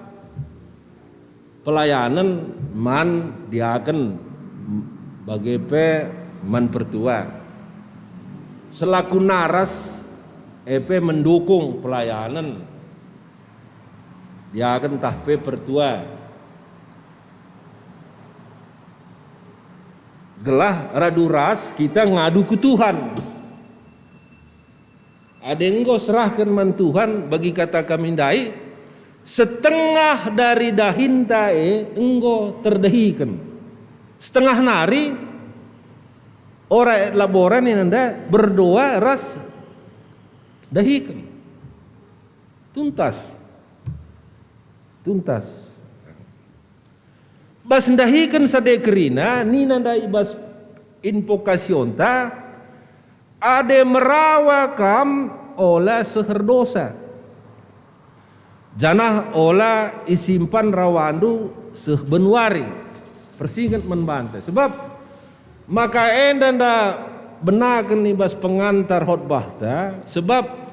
pelayanen man diaken, bage pe man pertua. Selaku naras e pe mendukung pelayanen diaken tah pe pertua. Gelah radu ras kita ngadu ku Tuhan. Adi enggo serahken man Tuhan bagi kata kami ndai, setengah dari dahinta e enggo terdahiken. Setengah nari ora laboran nina enda berdoa ras dahiken. Tuntas. Tuntas. Bas ndahiken sade kerina, nina ndai bas invokasionta, "Adi merawa kam, ola seh erdosa, janah ola isimpan rawandu seh benuari." Persinget man banta. Sebab maka enda nda benaken i bas pengantar khotbahta, sebab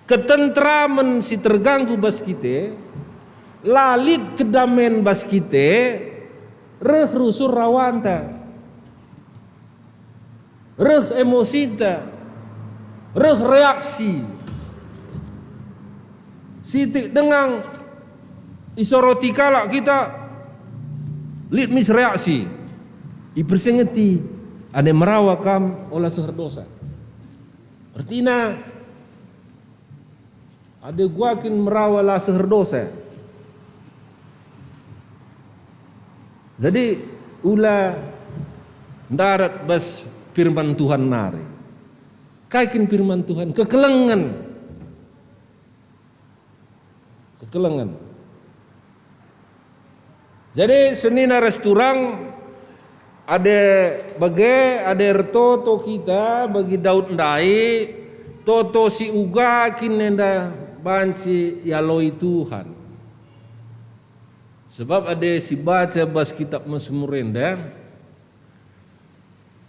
ketentramen si terganggu bas kita, la lit kedamen bas kita, reh rusur rawanta, reh emosinta, reh reaksi. Sitik denga isoroti kalak kita, lit mis reaksi. Ipersingeti, "Adi merawa kam, ola seh erdosa." Ertina, adi kuakap merawa la seh erdosa. Jadi, ula ndarat bas firman Tuhan nari. Kai kin firman Tuhan? Kekelengen. Kekelengen. Jadi senina ras turang, adi bage, adi ertoto kita bagi Daud ndai, toto si uga kin enda banci ialoi Tuhan. Sebab adi sibaca bas kitab Masmur enda,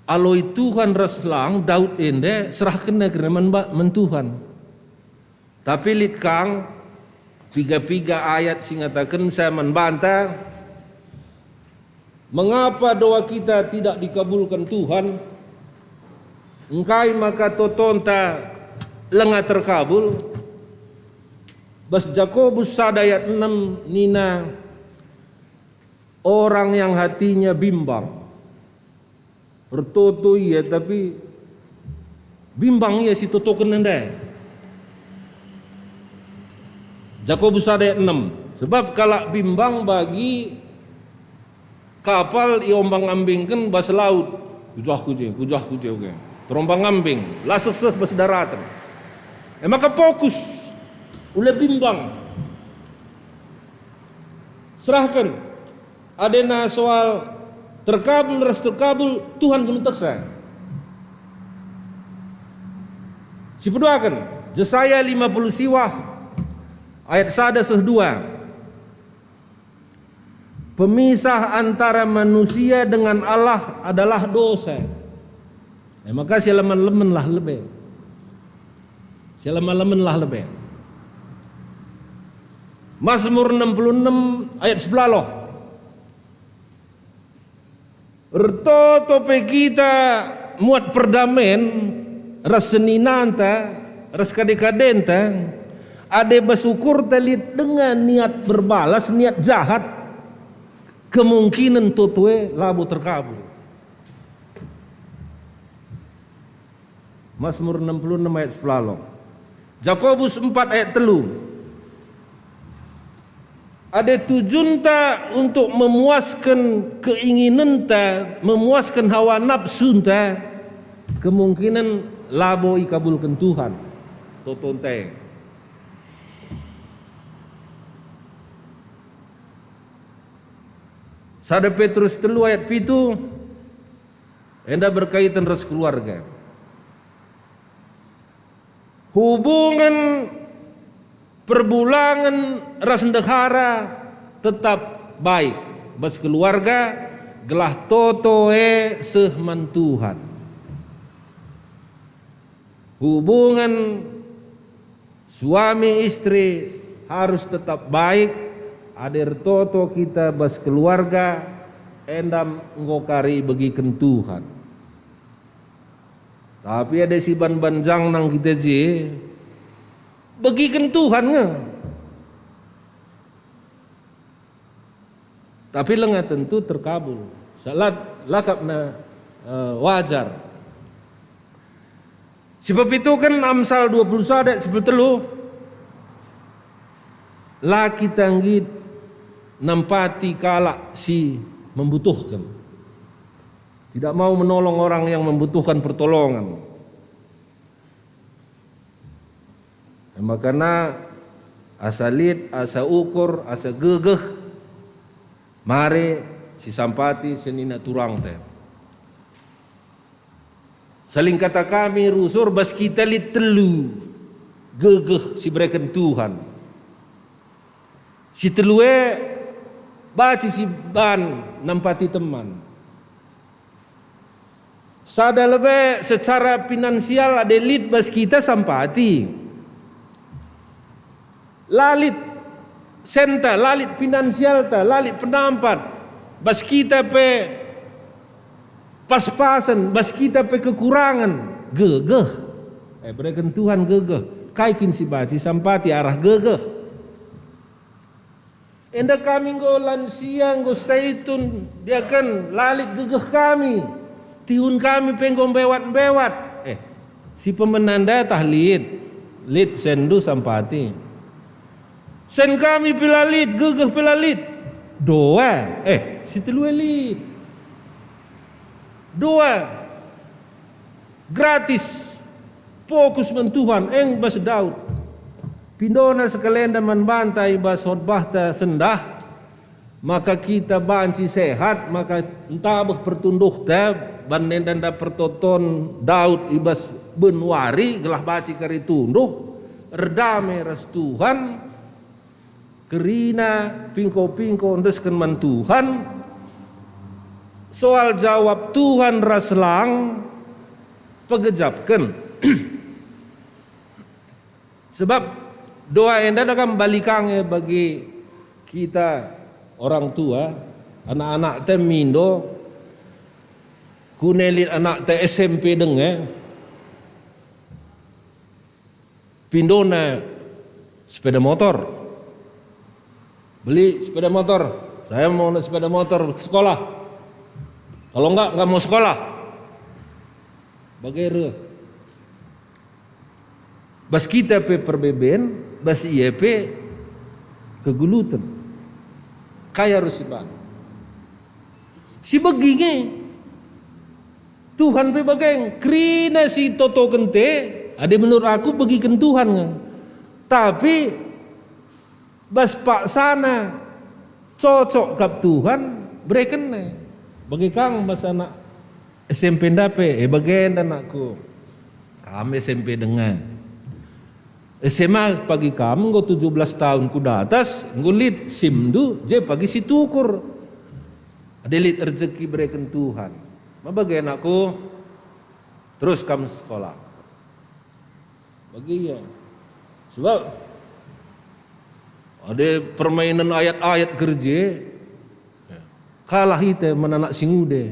aloi Tuhan ras lang Daud enda serahkenna kerina man ba-, man Tuhan. Tapi lit kang piga-piga ayat si ngatakenca man banta, mengapa doa kita tidak dikabulken Tuhan? Engkai maka totonta langa terkabul? Bas Jakobus sada ayat enem nina, "Orang yang hatinya bimbang." Ertoto ia, tapi bimbang ia si totoken ndai. Jakobus sada ayat enem. Sebab kalak bimbang bagi kapal iombang-ambingken bas laut. Kujah kuje, kujah kuje, oke. Terombang-ambing, la seh-seh bas daraten. E maka fokus, ula bimbang. Serahken. Adena soal terkabul ras terkabul, Tuhan si metehsa. Sipeduaken, Jesaya lima puluh siwah ayat sada seh dua. Pemisah antara manusia dengan Allah adalah dosa. E maka silemen-lemenlah lebe. Silemen-lemenlah lebe. Mazmur enam puluh enam ayat sepuluh. Ertoto pe kita muat perdamen ras seninanta, ras kade-kadenta, adi bas ukurta lit denga niat berbalas, niat jahat, kemungkinen toto e labo terkabul. Mazmur enam puluh enam ayat sepuluh. Jakobus empat ayat telu. Adi tujunta untuk memuasken keinginenta, memuasken hawa nafsunta, kemungkinen labo ikabulken Tuhan totonta e. Sada Petrus telu ayat pitu, enda berkaitan ras keluarga. Hubungen perbulangen ras ndehara tetap baik bas keluarga, gelah toto e seh man Tuhan. Hubungen suami istri harus tetap baik, adi ertoto kita bas keluarga, enda enggo kari ibegiken Tuhan. Tapi adi siban-ban jangnang kita je, begiken Tuhan nge. Tapi langa tentu terkabul. Salat lakapna, eh, wajar. Sipepituken Amsal dua puluh sada ayat sepuluh telu, la kita nggit nampati kalak si membutuhken. Tidak mau menolong orang yang membutuhkan pertolongan. Makana asa lit, asa ukur, asa gegeh, mari sisampati senina turangta. Saling kata kami rusur bas kita lit telu gegeh si bereken Tuhan. Si telu e baci si ban nampati teman. Sada lebe secara finansial adi lit bas kita sampati. La lit senta, la lit finansialta, la lit penampat, bas kita pe pas-pasen, bas kita pe kekurangen, gegeh. Eh, bereken Tuhan gegeh. Kai kin si baci sampati arah gegeh? Enda kami enggo lansia, enggo saitun, diaken, la lit gegeh kami. Tihun kami pe enggo mbewat-mbewat. Eh, si pemena enda tah lit? Lit senndu sampati. Sen kami pe la lit, gegeh pe la lit. Doa, eh, si telu e lit. Doa gratis, fokus man Tuhan, eng bas Daud. Pindona sekalenda man banta i bas khotbahta sendah, maka kita banci sehat, maka ntabeh pertunduhta, ban enda-enda pertoton Daud i bas benuari gelah banci kari tunduh, erdame ras Tuhan, kerina pingko-pingko endesken man Tuhan, soal jawab Tuhan ras lang pegejapken. Sebab doa enda da kam balikange bagi kita orang tua, anak-anakta mindo, kune lit anakta S M P denge, pindona sepeda motor. Beli sepeda motor, saya mau naik sepeda motor ke sekolah. Kalau enggak, enggak mau sekolah. Bage reh. Bas kita pe perbeben, bas ia pe keguluten. Kai arus siban? Si begi nge. Tuhan pe bage, kerina si totoken te, adi menurut aku begiken Tuhan nge. Tapi bas paksana cocok kap Tuhan, berekenna. Bage kang bas anak S M P ndape, eh, bagenda anakku. Kam S M P denga. S M A pagi kam enggo tujuh belas tahun ku datas, enggo lit simndu, je pagi si tukur. Adi lit rejeki bereken Tuhan. Ma bage anakku, terus kam sekolah. Bagi ia. Sebab ada permainan ayat-ayat kerja, kalah ita man anak si nguda.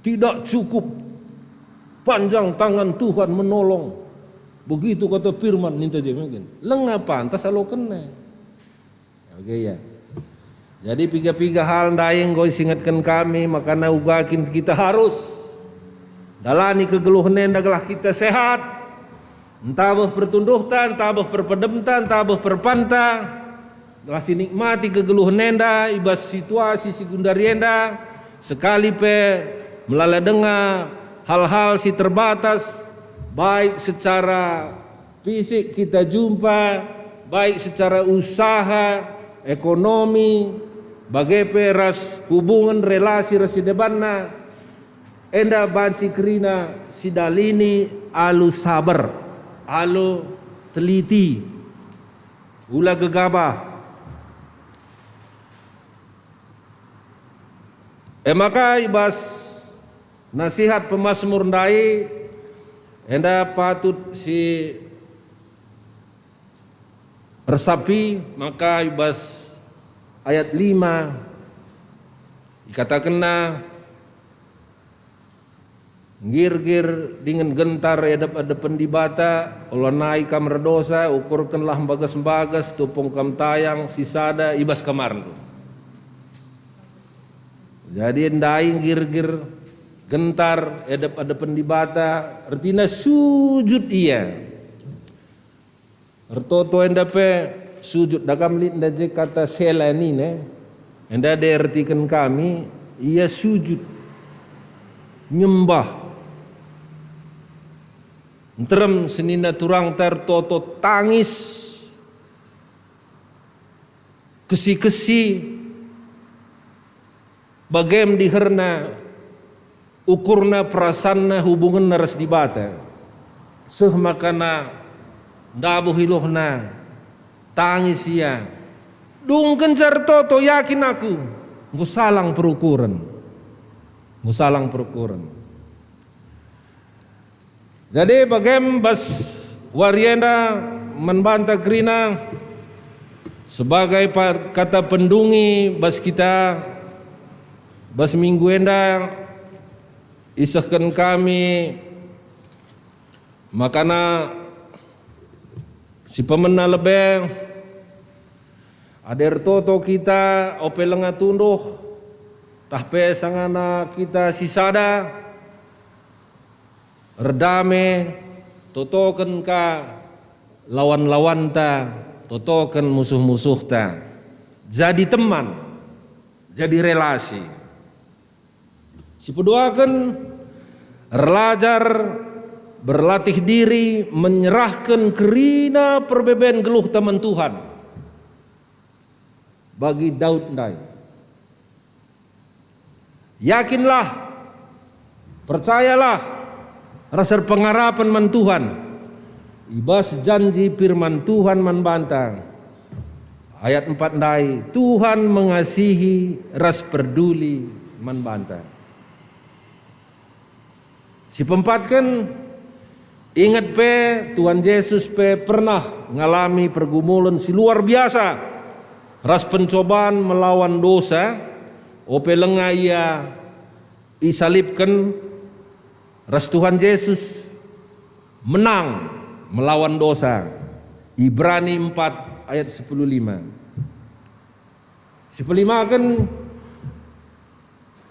Tidak cukup panjang tangan Tuhan menolong. Begitu kata firman ninta je mungkin. Lenga pantas alokenna. Oke ya. Jadi piga-piga hal ndai enggo isingetken kami, makana uga kin kita harus dalani kegeluhen enda gelah kita sehat. Ntabeh pertunduhta, ntabeh perpedemta, ntabeh perpanta, gelah sinikmati kegeluhen enda i bas situasi si gundari enda, sekali pe melala denga hal-hal si terbatas, baik secara fisik kita jumpa, baik secara usaha, ekonomi, bage pe ras hubungen relasi ras si debanna, enda banci kerina sidalini alu saber, alu teliti, ula gegabah. E maka i bas nasihat pemasmur ndai enda patut si ersapi, maka i bas ayat lima ikatakenna, "Nggirgir dingen gentar edep-edepen Dibata, olanai kam erdosa, ukurkenlah mbages-mbages, tupung kam tayang si sada i bas kamarndu." Jadi ndai nggirgir, gentar, edep-edepen Dibata, ertina sujud ia. Ertoto enda pe sujud, dagam lit enda je kata sela nina, enda de ertiken kami, ia sujud, nyembah. Nterem senina turangta ertoto tangis, kesi-kesi, bagem diherna, ukurna, perasanna, hubungenna ras Dibata. Seh makana ndabuh iluhna, tangis ia. Dungkenca ertoto, yakin aku, enggo salang perukuren. Enggo salang perukuren. Jadi bagem bas wari enda man banta kerina sebagai pa-, kata pendungi bas kita, bas minggu enda isehken kami makana si pemena lebe, adi ertoto kita ope lenga tunduh, tah pe sangana kita si sada, erdame, totoken ka lawan-lawanta, totoken musuh-musuhta. Jadi teman, jadi relasi. Si peduaken, erlajar, berlatih diri, menyerahken kerina perbeben geluhta man Tuhan bagi Daud ndai. Yakinlah, percayalah, ras erpengarapen man Tuhan. I bas janji firman Tuhan man banta, ayat empat ndai, Tuhan mengasihi ras perduli man banta. Si peempatken, inget pe, Tuhan Jesus pe pernah ngalami pergumulen si luar biasa ras pencoban melawan dosa, ope lenga ia isalibken ras Tuhan Jesus menang melawan dosa. Ibrani empat ayat sepuluh lima. Si pelimaken,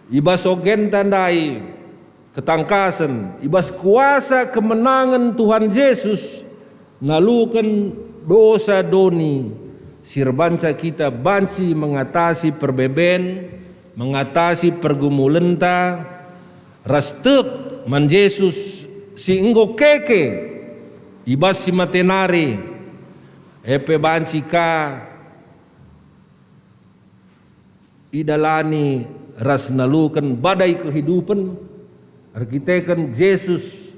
i bas ogenta ndai ketangkasen, i bas kuasa kemenangen Tuhan Jesus naluken dosa doni si erbanca kita banci mengatasi perbeben, mengatasi pergumulenta, ras tek man Jesus si enggo keke i bas si mate nari, e pe banci ka idalani ras naluken badai kehidupen erkiteken Jesus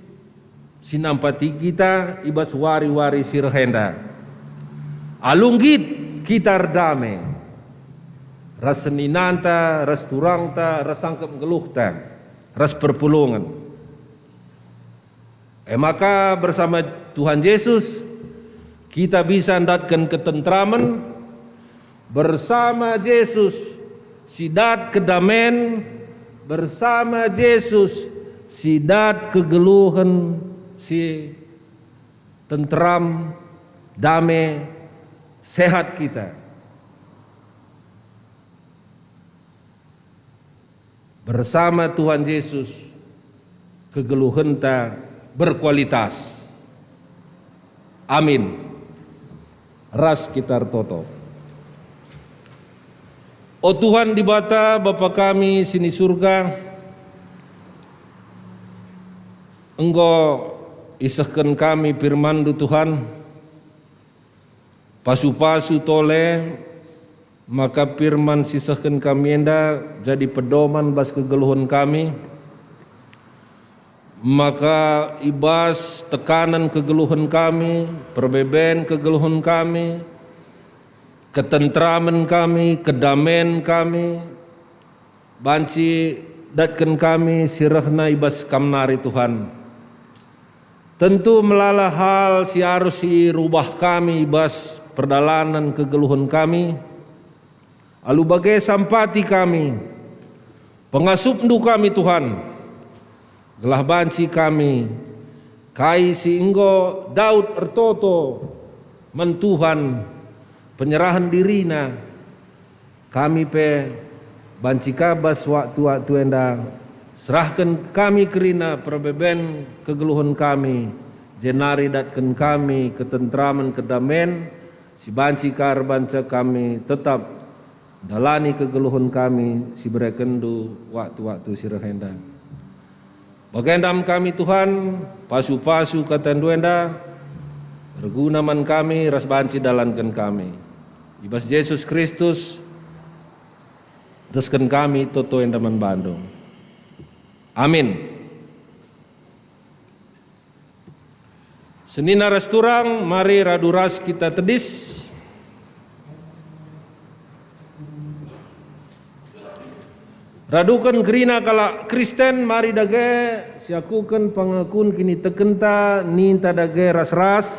si nampati kita i bas wari-wari si reh enda. Alu nggit kita erdame ras seninanta, ras turangta, ras sangkep nggeluhta, ras perpulungen. E maka bersama Tuhan Jesus kita bisa ndatken ketentramen, bersama Jesus si dat kedamen, bersama Jesus si dat kegeluhen, si tentram, dame, sehat kita. Bersama Tuhan Jesus, kegeluhenta berkualitas. Amin. Ras kita ertoto. O Tuhan Dibata, Bapa kami si ni Surga, enggo isehken kami firman-Ndu, Tuhan, pasu-pasu tole, maka firman si sehken kami enda jadi pedoman bas kegeluhen kami, maka i bas tekanen kegeluhen kami, perbeben kegeluhen kami, ketentramen kami, kedamen kami, Banci datken kami si rehna i bas Kam nari, Tuhan. Tentu melala hal si arus irubah kami i bas perdalanen kegeluhen kami. Alu bage sampati kami, pengasupNdu kami, Tuhan, gelah banci kami, kai si enggo Daud ertoto man Tuhan, penyerahen dirina, kami pe banci ka bas waktu-waktu enda serahken kami kerina perbeben kegeluhen kami, jenari datken kami ketentramen kedamen si banci ka erbanca kami tetap ndalani kegeluhen kami si berekenNdu waktu-waktu si reh enda. Bagenda me kami, Tuhan, pasu-pasu kataNdu enda erguna man kami ras banci dalanken kami. I bas Jesus Kristus, desken kami toto enda man baNdu. Amin. Senina ras turang, mari radu ras kita tedis. Raduken kerina kalak Kristen, mari dage siakuken pengakun kinitekenta, ninta dage ras-ras,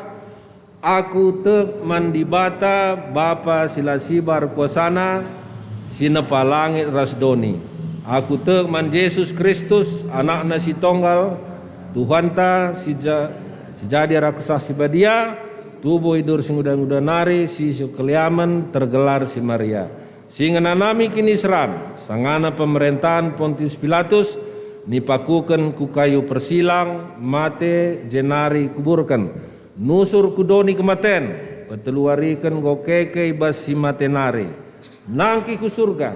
"Aku tek man Dibata, Bapa si la sibar kuasana, si nepa langit ras doni. Aku tek man Jesus Kristus, AnakNa si Tonggal, Tuhanta, si ja-, si jadi arah Kesah Si Badia, tubuh idur si nguda-nguda nari, si sekeliamen tergelar si Maria, si ngenanami kiniseran, sangana pemerintahen Pontius Pilatus, nipakuken ku kayu persilang, mate, jenari kuburken, nusur ku doni kematen, peteluariken enggo keke i bas si mate nari, nangkih ku Surga,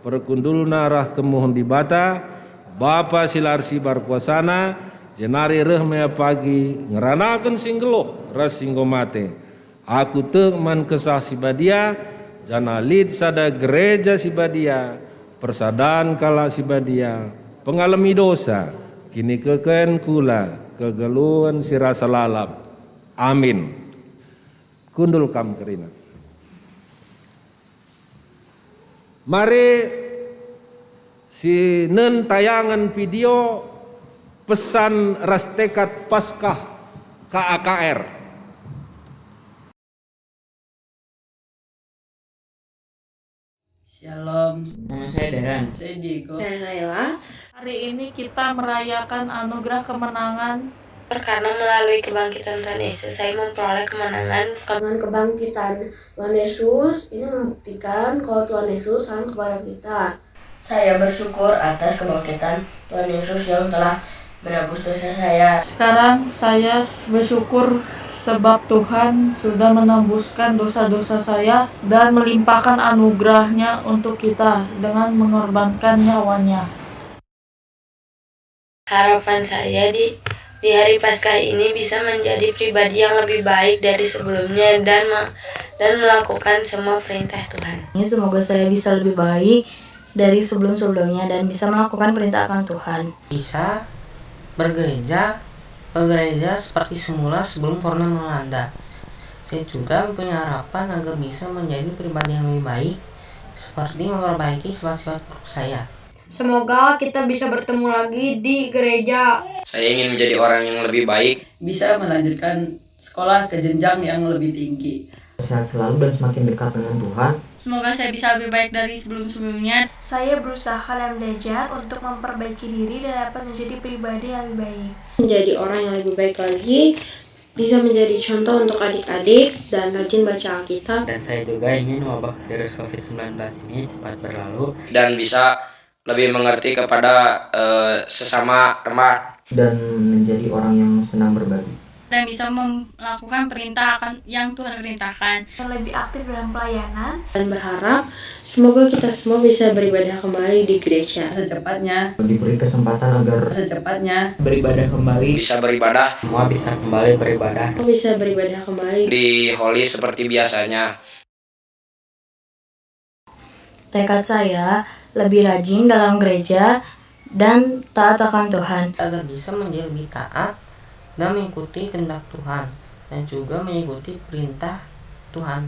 perkundulna arah kemuhen Dibata, Bapa si la ersibar kuasana, jenari reh me ia pagi ngeranaken si nggeluh ras si enggo mate. Aku tek man Kesah Si Badia, janah lit sada gereja si badia, persadan kalak si badia, pengalemi dosa, kinikeken kula, kegeluhen si rasa lalap. Amin." Kundul kam kerina. Mari sinen tayangen video pesan ras tekad Paskah K A K R. Shalom. Nama saya Daran. Saya Diego. Saya Naila. Hari ini kita merayakan anugerah kemenangan. Karena melalui kebangkitan Tuhan Yesus, saya memperoleh kemenangan. Dengan kebangkitan Tuhan Yesus, ini membuktikan kalau Tuhan Yesus sayang kepada kita. Saya bersyukur atas kebangkitan Tuhan Yesus yang telah menebus dosa saya. Sekarang saya bersyukur sebab Tuhan sudah menembuskan dosa-dosa saya dan melimpahkan anugerah-Nya untuk kita dengan mengorbankan nyawanya. Harapan saya di, di hari Paskah ini bisa menjadi pribadi yang lebih baik dari sebelumnya dan me-, dan melakukan semua perintah Tuhan. Semoga saya bisa lebih baik dari sebelum-sebelumnya dan bisa melakukan perintah Tuhan. Bisa bergereja ke gereja seperti semula sebelum corona melanda. Saya juga mempunyai harapan agar bisa menjadi pribadi yang lebih baik, seperti memperbaiki sifat-sifat buruk saya. Semoga kita bisa bertemu lagi di gereja. Saya ingin menjadi orang yang lebih baik. Bisa melanjutkan sekolah ke jenjang yang lebih tinggi. Sehat selalu dan semakin dekat dengan Tuhan. Semoga saya bisa lebih baik dari sebelum-sebelumnya. Saya berusaha dan belajar untuk memperbaiki diri dan dapat menjadi pribadi yang lebih baik. Menjadi orang yang lebih baik lagi, bisa menjadi contoh untuk adik-adik dan rajin baca Alkitab. Dan saya juga ingin wabah virus covid sembilan belas ini cepat berlalu. Dan bisa lebih mengerti kepada, eh, sesama teman. Dan menjadi orang yang senang berbagi. Dan bisa melakukan perintah akan yang Tuhan perintahkan. Dan lebih aktif dalam pelayanan. Dan berharap semoga kita semua bisa beribadah kembali di gereja. Secepatnya. Diberi kesempatan agar secepatnya beribadah kembali. Bisa beribadah. Semua bisa kembali beribadah. Semua bisa beribadah kembali. Di Holy seperti biasanya. Tekad saya lebih rajin dalam gereja dan taat akan Tuhan. Agar bisa menjadi lebih taat dan mengikuti kehendak Tuhan dan juga mengikuti perintah Tuhan.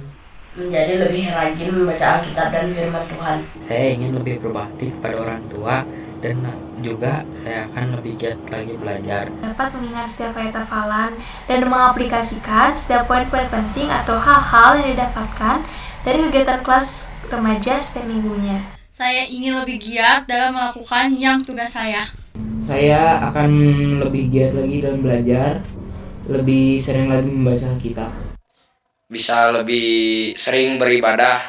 Menjadi lebih rajin membaca Alkitab dan firman Tuhan. Saya ingin lebih berbakti kepada orang tua dan juga saya akan lebih giat lagi belajar. Dapat mengingat setiap ayat hafalan dan mengaplikasikan setiap poin-poin penting atau hal-hal yang didapatkan dari kegiatan kelas remaja setiap minggunya. Saya ingin lebih giat dalam melakukan yang tugas saya. Saya akan lebih giat lagi dalam belajar, lebih sering lagi membaca kitab. Bisa lebih sering beribadah,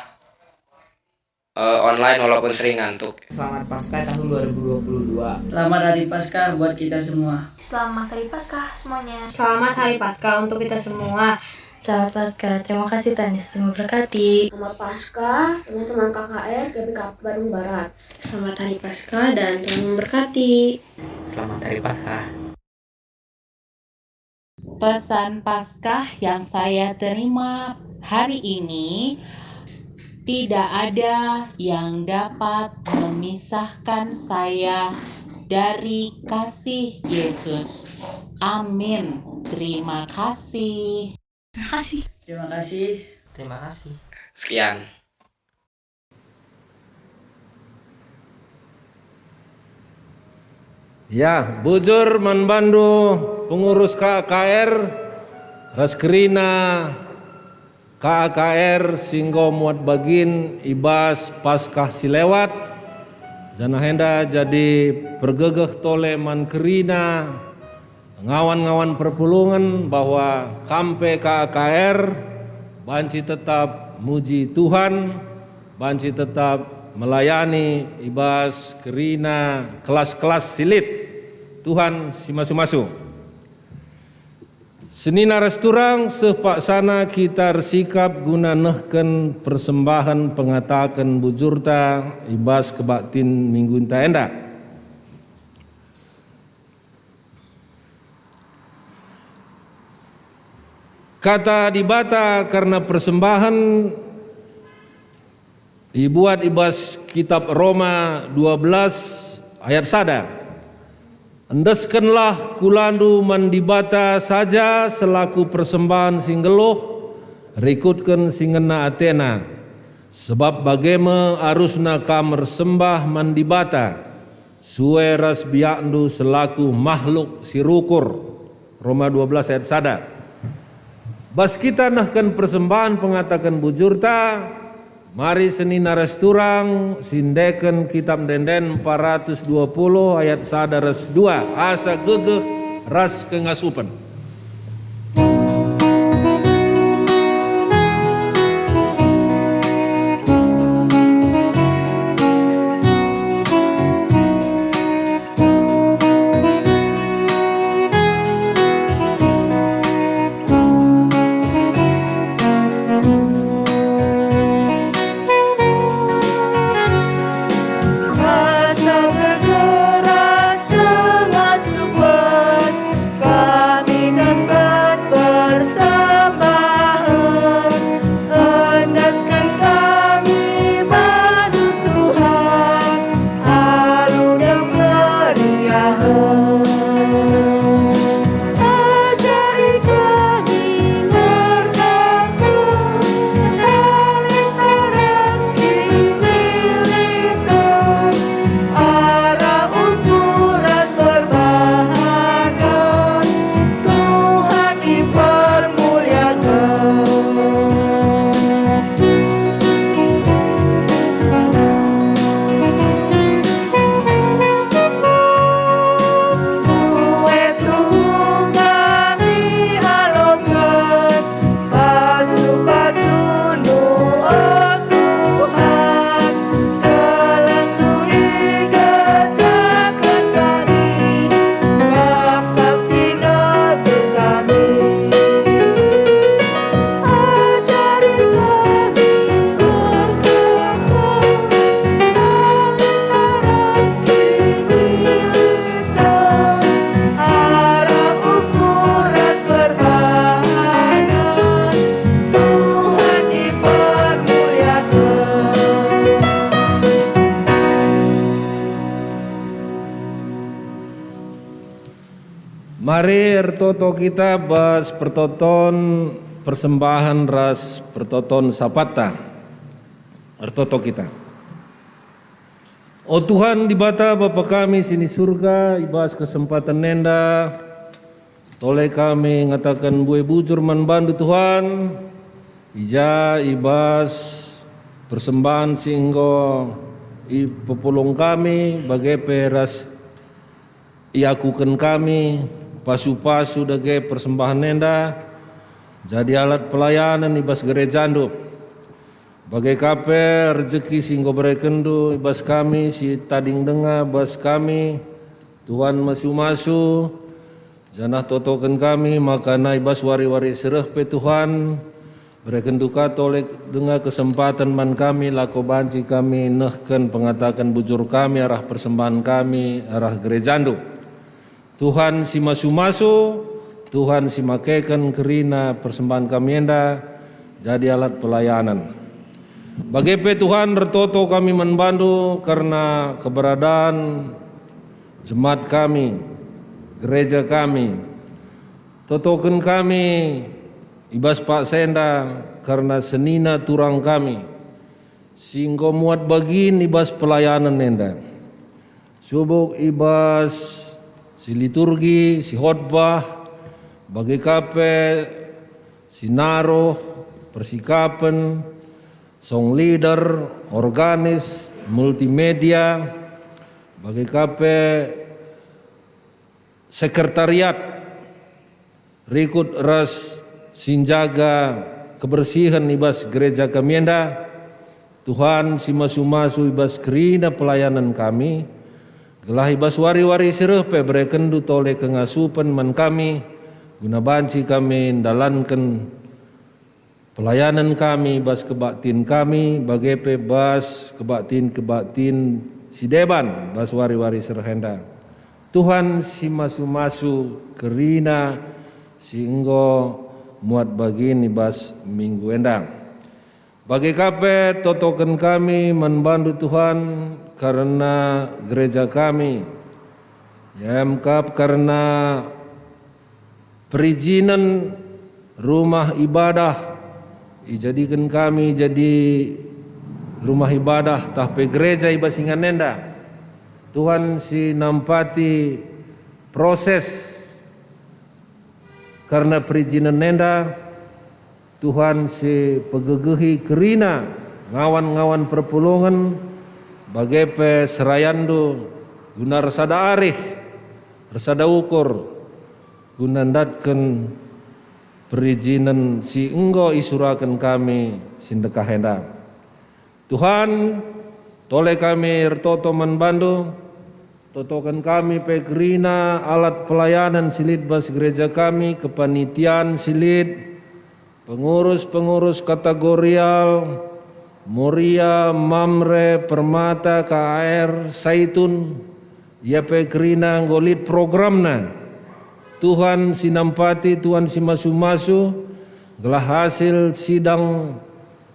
eh, online walaupun sering ngantuk. Selamat Paskah tahun dua ribu dua puluh dua. Selamat Hari Paskah buat kita semua. Selamat Hari Paskah semuanya. Selamat Hari Paskah untuk kita semua. Selamat Paskah. Terima kasih, Tuhan Yesus memberkati. Selamat Paskah, teman-teman K K R G B K P Badung Barat. Selamat Hari Paskah dan Tuhan memberkati. Selamat Hari Paskah. Pesan Paskah yang saya terima hari ini, tidak ada yang dapat memisahkan saya dari kasih Yesus. Amin. Terima kasih. Terima kasih. Terima kasih. Terima kasih. Sekian. Ya, bujur man bandu pengurus K A K R ras kerina K A K R si enggo muat bagin i bas Paskah si lewat, janah enda jadi pergegeh tole man kerina ngawan-ngawan perpulungen bahwa kam pe K A K R banci tetap muji Tuhan, banci tetap melayani i bas kerina kelas-kelas si lit. Tuhan si masu-masu. Senina ras turang, seh paksana kita ersikap guna nehken persembahen pengataken bujurta i bas kebaktin minggunta enda. Kata Dibata kerna persembahen ibuat i bas Kitap Roma dua belas ayat sada, "Endeskenlah kulandu man Dibata saja selaku persembahen si nggeluh, rikutken si ngena ateNa. Sebab bage me arusna kam ersembah man Dibata, sue ras biakndu selaku mahluk si rukur." Roma dua belas ayat sada. Bas kita nehken persembahen pengataken bujurta, mari senina ras turang siendeken Kitap Ende-enden empat ratus dua puluh ayat sada ras dua, asa gegeh ras kengasupen. Asa gegeh ras kengasupen kami nehken persembahen, endesken kami man Tuhan alu dem keriahen. Ajari kami ngerti Pasu-pasundu, o Tuhan, kelengNdu ikerjaken kami, kap-kap si ngeteh kami. Ajari kami bertoto, lalu terus kini. Arah ukur ras perbahanen, Tuhan dipermuliaken. Mari ertoto kita bas pertoton Persembahen ras pertoton sapatta. Ertoto kita. O Tuhan Dibata, Bapa kami si ni Surga, i bas kesempaten enda, tole kami ngataken mbue bujur man bandu, Tuhan, i ja i bas persembahen si enggo ipepulung kami, bage pe ras iakuken kami pasu-pasu dage persembahen enda jadi alat pelayanen i bas gerejandu. Bage ka pe rejeki si enggo berekenndu i bas kami si tading denga bas kami, Tuhan masu-masu, janah totoken kami maka nai bas wari-wari si reh pe Tuhan, berekenndu ka tole denga kesempaten man kami, lako banci kami nehken pengataken bujur kami arah persembahen kami arah gerejandu. Tuhan si masu-masu, Tuhan si makeken kerina persembahen kami enda jadi alat pelayanen. Bage pe Tuhan, ertoto kami man bandu kerna keberadaan jemaat kami, gereja kami. Totoken kami i bas paksa enda kerna senina turang kami, si enggo muat bagin i bas pelayanen enda. Subuk i bas si liturgi, si khotbah, bage ka pe si naruh, persikapen, song leader, organis, multimedia, bage ka pe sekretariat, rikut ras si njaga kebersihen i bas gereja kami enda. Tuhan si masu-masu i bas kerina pelayanen kami, gelah i bas wari-wari si reh pe berekenndu tole kengasupen man kami, guna banci kami ndalanken pelayanen kami bas kebaktin kami, bage pe bas kebaktin-kebaktin si deban bas wari-wari si reh enda. Tuhan si masu-masu kerina si enggo muat bagin i bas minggu enda. Bage ka pe totoken kami man bandu Tuhan kerna gereja kami, em kap kerna perijinen rumah ibadah, ijadiken kami jadi rumah ibadah tah pe gereja i bas ingan enda. Tuhan si nampati proses kerna perijinen enda, Tuhan si pegegehi kerina ngawan-ngawan perpulungen, bage pe serayanNdu guna ersada arih, ersada ukur, guna ndatken perijinen si enggo isuraken kami si ndekah enda. Tuhan, tole kami ertoto man bandu, totoken kami pe kerina alat pelayanen si lit bas gereja kami, kepanitian si lit, pengurus-pengurus kategorial, Moria, Mamre, Permata, K A R, Saitun, ia pe kerina enggo lit programna. Tuhan si nampati, Tuhan si masu-masu, gelah hasil sidang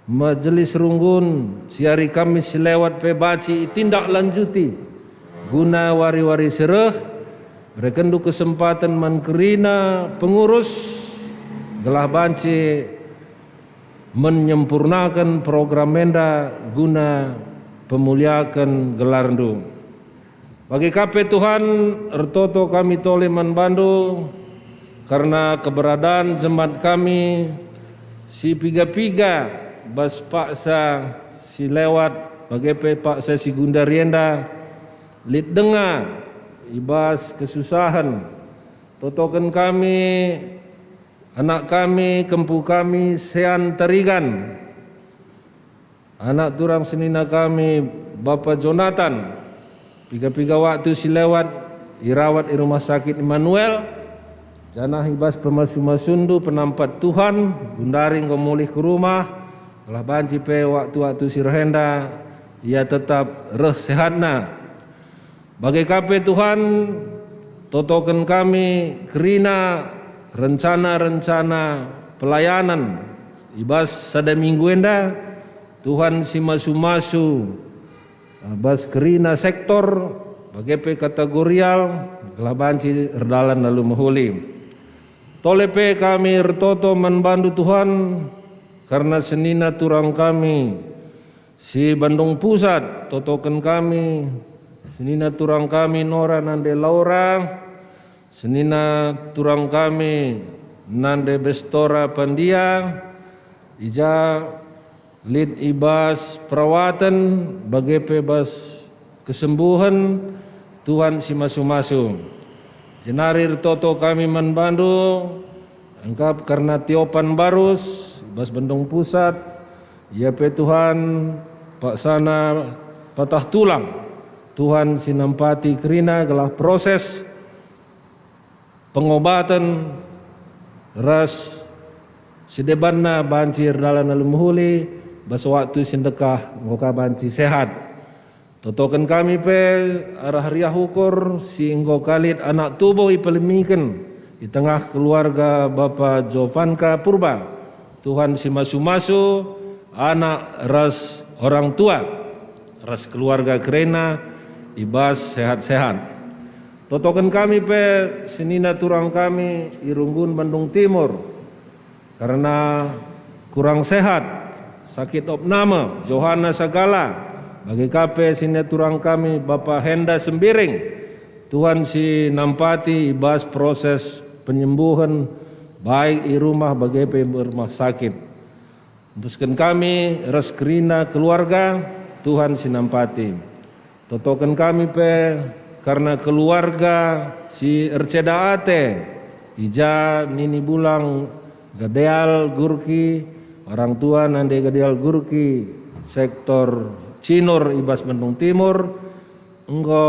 Majelis Runggun si ari Kamis si lewat pe banci itindaklanjuti guna wari-wari si reh, berekenndu kesempaten man kerina pengurus, gelah banci menyempurnaken program enda guna pemuliaken gelarNdu. Bage ka pe Tuhan, ertoto kami tole man bandu kerna keberadaan jemaat kami si piga-piga bas paksa si lewat, bage pe paksa si gundari enda, lit denga i bas kesusahen. Totoken kami, anak kami, kempu kami, Sean Tarigan, anak turang senina kami, Bapa Jonathan, piga-piga waktu si lewat irawat i Rumah Sakit Immanuel, janah i bas pemasu-masundu penampat Tuhan, gundari enggo mulih ku rumah, gelah banci pe waktu-waktu si reh enda ia tetap reh sehatna. Bage ka pe Tuhan, totoken kami kerina rencana-rencana pelayanan i bas sada minggu enda, Tuhan si masu-masu, eh, bas kerina sektor, bage pe kategorial, gelah banci erdalan alu mehuli. Tole pe kami ertoto man bandu Tuhan, kerna senina turang kami si Bandung Pusat, totoken kami senina turang kami Nora nande Laura, senina turang kami nande Bestora Pandia, i ja lit i bas perawaten, bage pe bas kesembuhen, Tuhan si masu-masu. Jenari ertoto kami man bandu, engkap kerna Tiopan Barus, i bas Bandung Pusat, ia pe Tuhan paksana patah tulang, Tuhan si nampati kerina gelah proses pengobaten ras si debanna banci erdalan alu mehuli, bas waktu si ndekah enggo ka banci sehat. Totoken kami pe arah riah ukur si enggo ka lit anak tubuh ipelemiken i tengah keluarga Bapa Jovanka Purba. Tuhan si masu-masu, anak ras orang tua, ras keluarga kerina i bas sehat-sehat. Totoken kami pe senina turang kami i Runggun Bandung Timur, kerna kurang sehat, sakit opname, Johana Sagala, bage ka pe senina turang kami Bapa Henda Sembiring, Tuhan si nampati i bas proses penyembuhen, baik i rumah bage pe i rumah sakit. Endesken kami ras kerina keluarga, Tuhan si nampati. Totoken kami pe kerna keluarga si erceda ate, i ja nini bulang Gadeal Gurki, orang tua nande Gadeal Gurki, sektor Cinur i bas Bandung Timur, enggo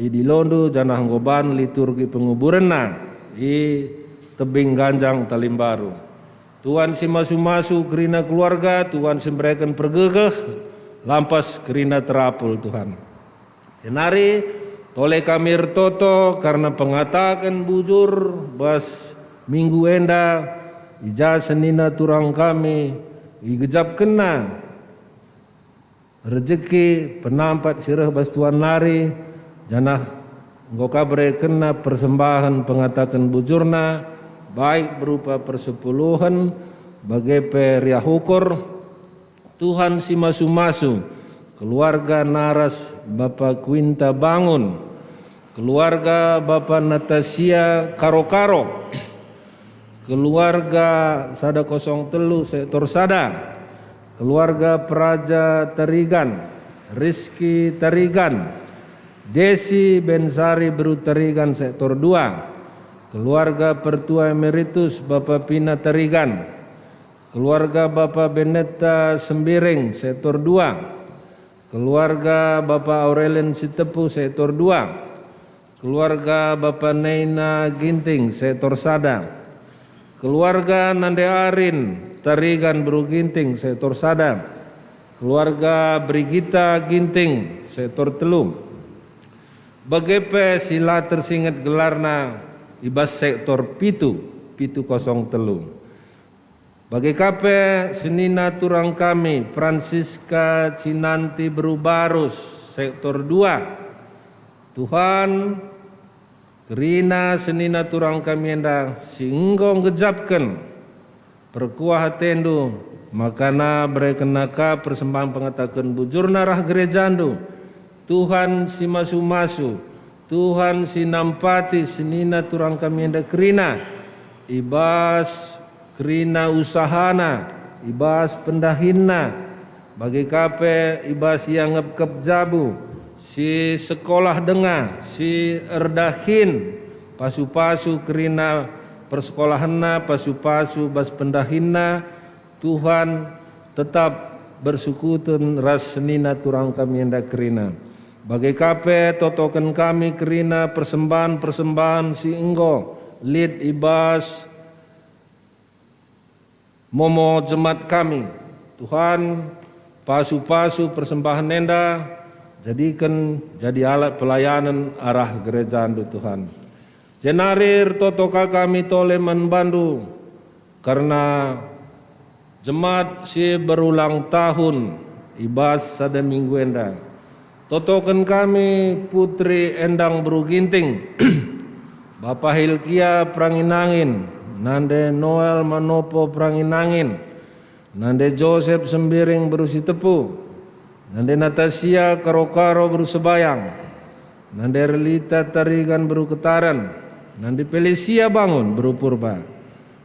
idilondu janah enggo ban liturgi penguburenna i tebing Ganjang Talimbaru. Tuhan si masu-masu kerina keluarga, Tuhan si mereken pergegeh, lampas kerina terapul, Tuhan. Jenari tole kami ertoto kerna pengataken bujur bas minggu enda, i ja senina turang kami igejapkenna rejeki penampat si reh bas Tuhan nari, janah enggo ka berekenna persembahen pengataken bujurna, baik berupa persepuluhen, bage pe riah ukur. Tuhan si masu-masu, keluarga naras Bapa Kuinta Bangun, keluarga Bapa Natasia Karo-Karo, keluarga sada kosong telu sektor sada, keluarga Peraja Tarigan, Rizky Tarigan, Desi Bensari Beru Tarigan sektor dua, keluarga Pertua Emeritus Bapa Pina Tarigan, keluarga Bapa Benetta Sembiring sektor dua, keluarga Bapa Aurelian Sitepu sektor dua, keluarga Bapa Neina Ginting sektor sada, keluarga Nande Arin Tarigan Beru Ginting sektor sada, keluarga Brigita Ginting sektor telu, bage pe si la tersinget gelarna i bas sektor pitu, pitu kosong telu. Bage ka pe senina turang kami Francisca Cinanti Beru Barus, sektor dua. Tuhan, kerina senina turang kami enda si enggo nggejapken, perkuah atendu, makana berekenna ka persembahen pengataken bujurna rah gerejandu. Tuhan si masu-masu, Tuhan si nampati senina turang kami enda kerina, i bas kerina usahana, i bas pendahinna, bage ka pe i bas ia ngepkep jabu, si sekolah denga, si erdahin, pasu-pasu kerina persekolahenna, pasu-pasu bas pendahinna, Tuhan tetap bersekutu ras senina turang kami enda kerina. Bage ka pe totoken kami kerina persembahen-persembahen si enggo lit i bas momo jemat kami. Tuhan, pasu-pasu persembahen enda jadiken jadi alat pelayanen arah gerejandu, Tuhan. Jenari ertoto ka kami tole man bandu kerna jemat si berulang tahun i bas sada minggu enda. Totoken kami Putri Endang Beru Ginting, Bapa Hilkia Peranginangin, nande Noel Manopo Perangin-angin, nande Josep Sembiring beru Sitepu, nande Natasia Karo-karo beru Sebayang, nande Relita Tarigan beru Ketaren, nande Felesia Bangun beru Purba.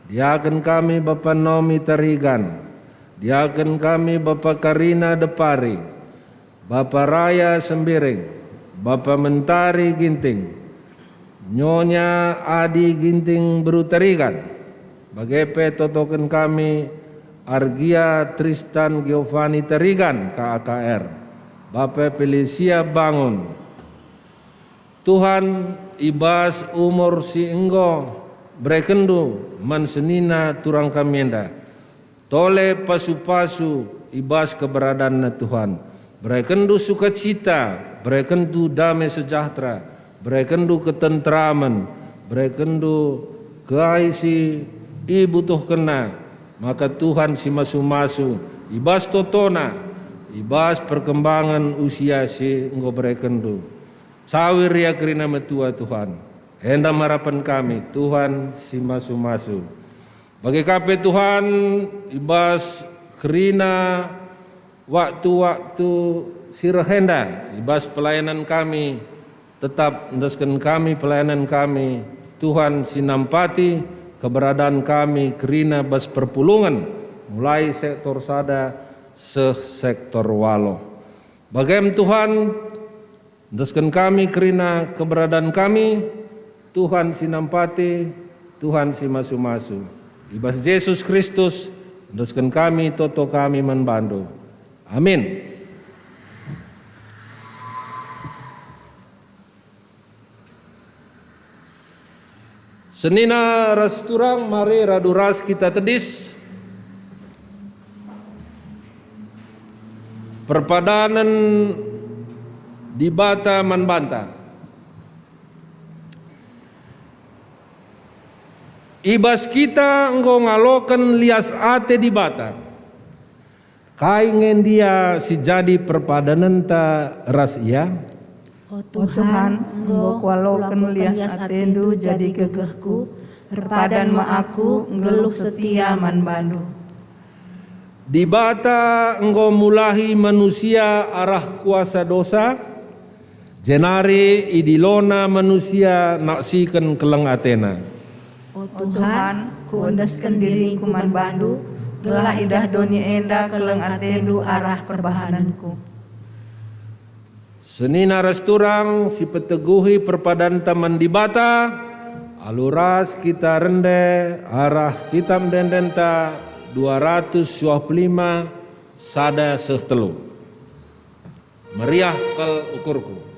Diaken kami Bapa Naomi Tarigan, diaken kami Bapa Karina Depari, Bapa Raya Sembiring, Bapa Mentari Ginting, Nyonya Adi Ginting beru Tarigan, bage pe totoken kami Argia Tristan Giovanni Tarigan, K A K R, Bapa Felesia Bangun. Tuhan, i bas umur si enggo berekenndu man senina turang kami enda, tole pasu-pasu i bas keberadanna Tuhan. Berekenndu sukacita, berekenndu dame sejahtera, berekenndu ketenteramen, berekenndu kai si ibutuhkenna, maka Tuhan si masu-masu i bas totona, i bas perkembangan usia si enggo berekenndu. Cawir ia kerina metua, Tuhan. Enda marapen kami, Tuhan si masu-masu. Bage ka pe, Tuhan, i bas kerina waktu-waktu si reh enda, i bas pelayanan kami, tetap endesken kami pelayanan kami, Tuhan si nampati keberadan kami kerina bas perpulungen, mulai sektor sada seh sektor waluh. Bagem, Tuhan, endesken kami kerina keberadan kami, Tuhan si nampati, Tuhan si masu-masu. I bas Jesus Kristus, endesken kami toto kami man bandu. Amin. Senina ras turang, mari radu ras kita tedis perpadanen Dibata man banta. I bas kita enggo ngaloken lias ate Dibata. Kai nge ndia si jadi perpadanenta ras Ia? O Tuhan, enggo kualoken lias atendu jadi gegehku, erpadan me aku nggeluh setia man bandu. Dibata enggo mulahi manusia arah kuasa dosa, jenari idilona manusia naksiken keleng atena. O Tuhan, kuendesken diringku man bandu, gelah idah doni enda keleng atendu arah perbahanenku. Senina ras turang si peteguhi perpadanta man Dibata, alu ras kita rende arah Kitab Ende-endenta dua ratus dua puluh lima, sada seh telu. Meriah kal ukurku.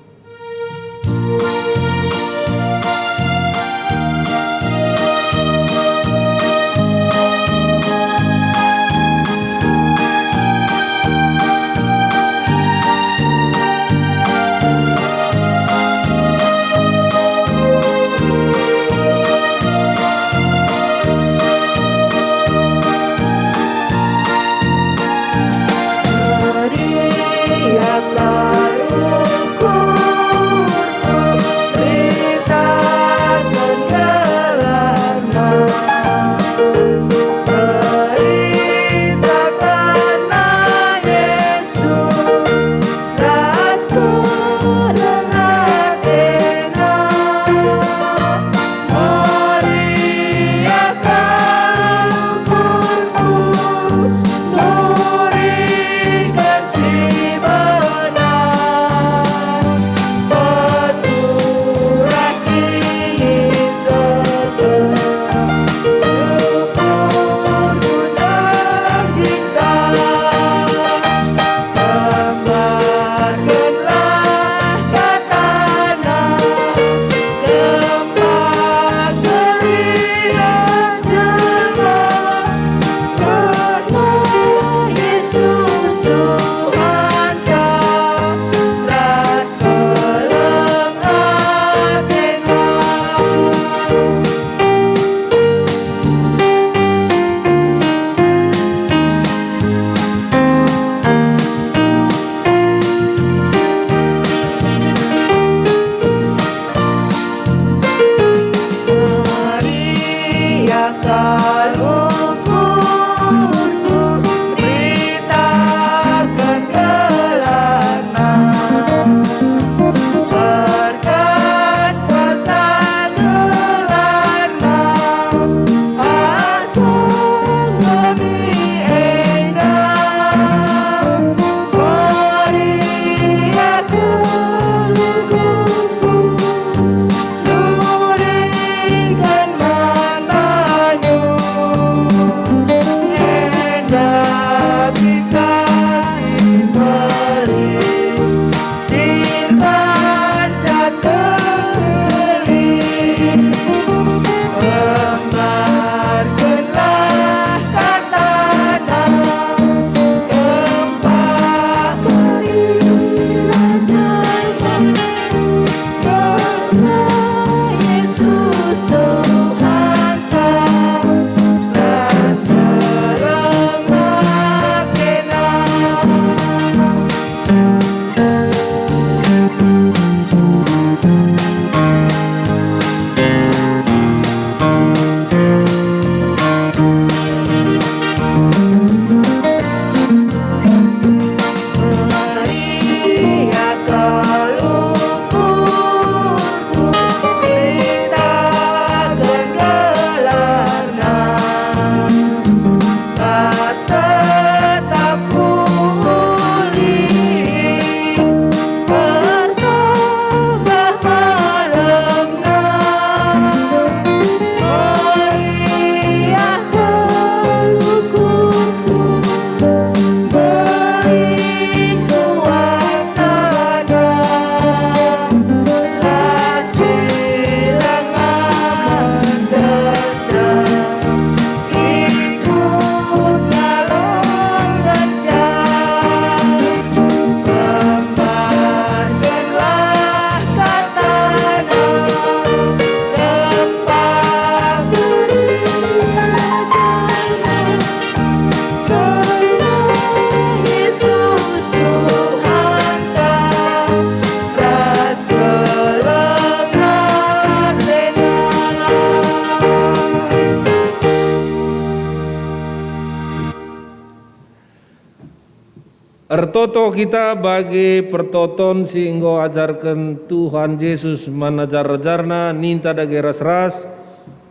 Ertoto kita bagi pertoton si enggo ajarken Tuhan Jesus man ajar-ajarNa, ninta dage ras-ras,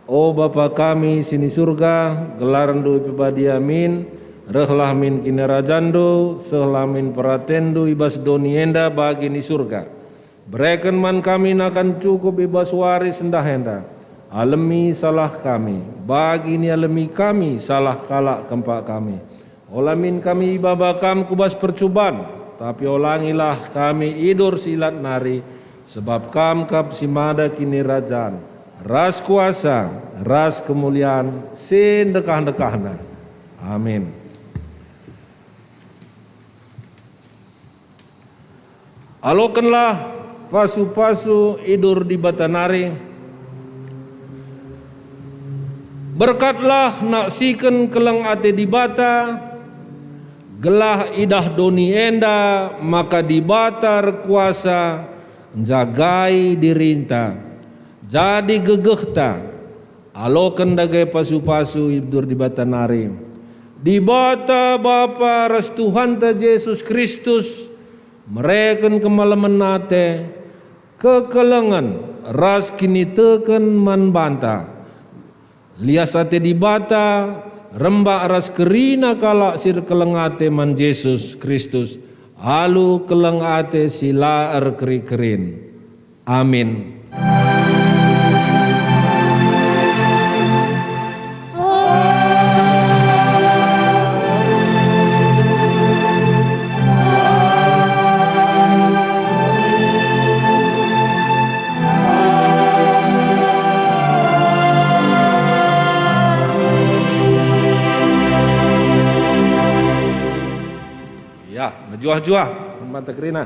"O Bapa kami si ni Surga, gelarNdu ipebadia min, rehlah min kinirajanNdu, sehlah min peratenNdu i bas doni enda bagi ni Surga. Bereken man kami nakan cukup i bas wari sendah enda. Alemi salah kami, bagi nialemi kami salah kalak kempak kami. Ola min kami ibaba Kam ku bas percuban, tapi olangilah kami i bas si ilat nari, sebab Kam kap si mada kinirajan, ras kuasa, ras kemulian, si ndekah-ndekahna. Amin." Alokenlah pasu-pasu i bas Dibata nari. Berkatlah naksiken keleng ate Dibata, gelah idah doni enda maka Dibata erkuasa njagai dirinta, jadi gegehta. Aloken dage pasu-pasu i bas Dibata nari. Dibata Bapa ras Tuhanta Jesus Kristus mereken kemalemen ate, kekelengen ras kiniteken man banta. Lias ate Dibata rembak ras kerina kalak si erkeleng ate man Jesus Kristus alu keleng ate si la erkeri-kerin. Amin. Ya, mejuah-juah, mantap kerina.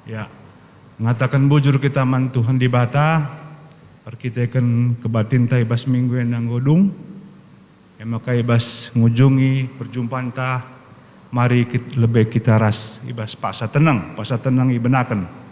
Ya, ngataken bujur kita man Tuhan Dibata, erkiteken kebatinta i bas minggu enda enggo dung, e maka i bas ngujungi perjumpanta, mari kit-, lebe kita ras i bas paksa teneng, paksa teneng ibenaken.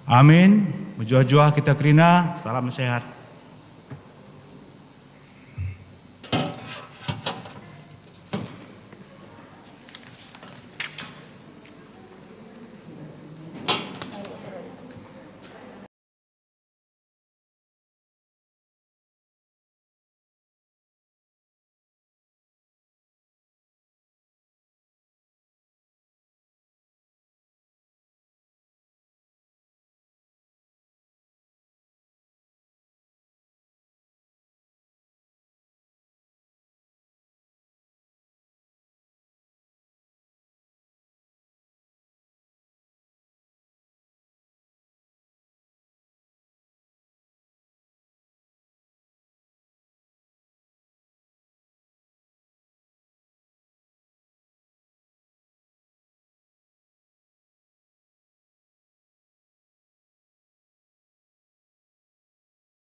Amin. Mejuah-juah kita kerina. Salam sehat.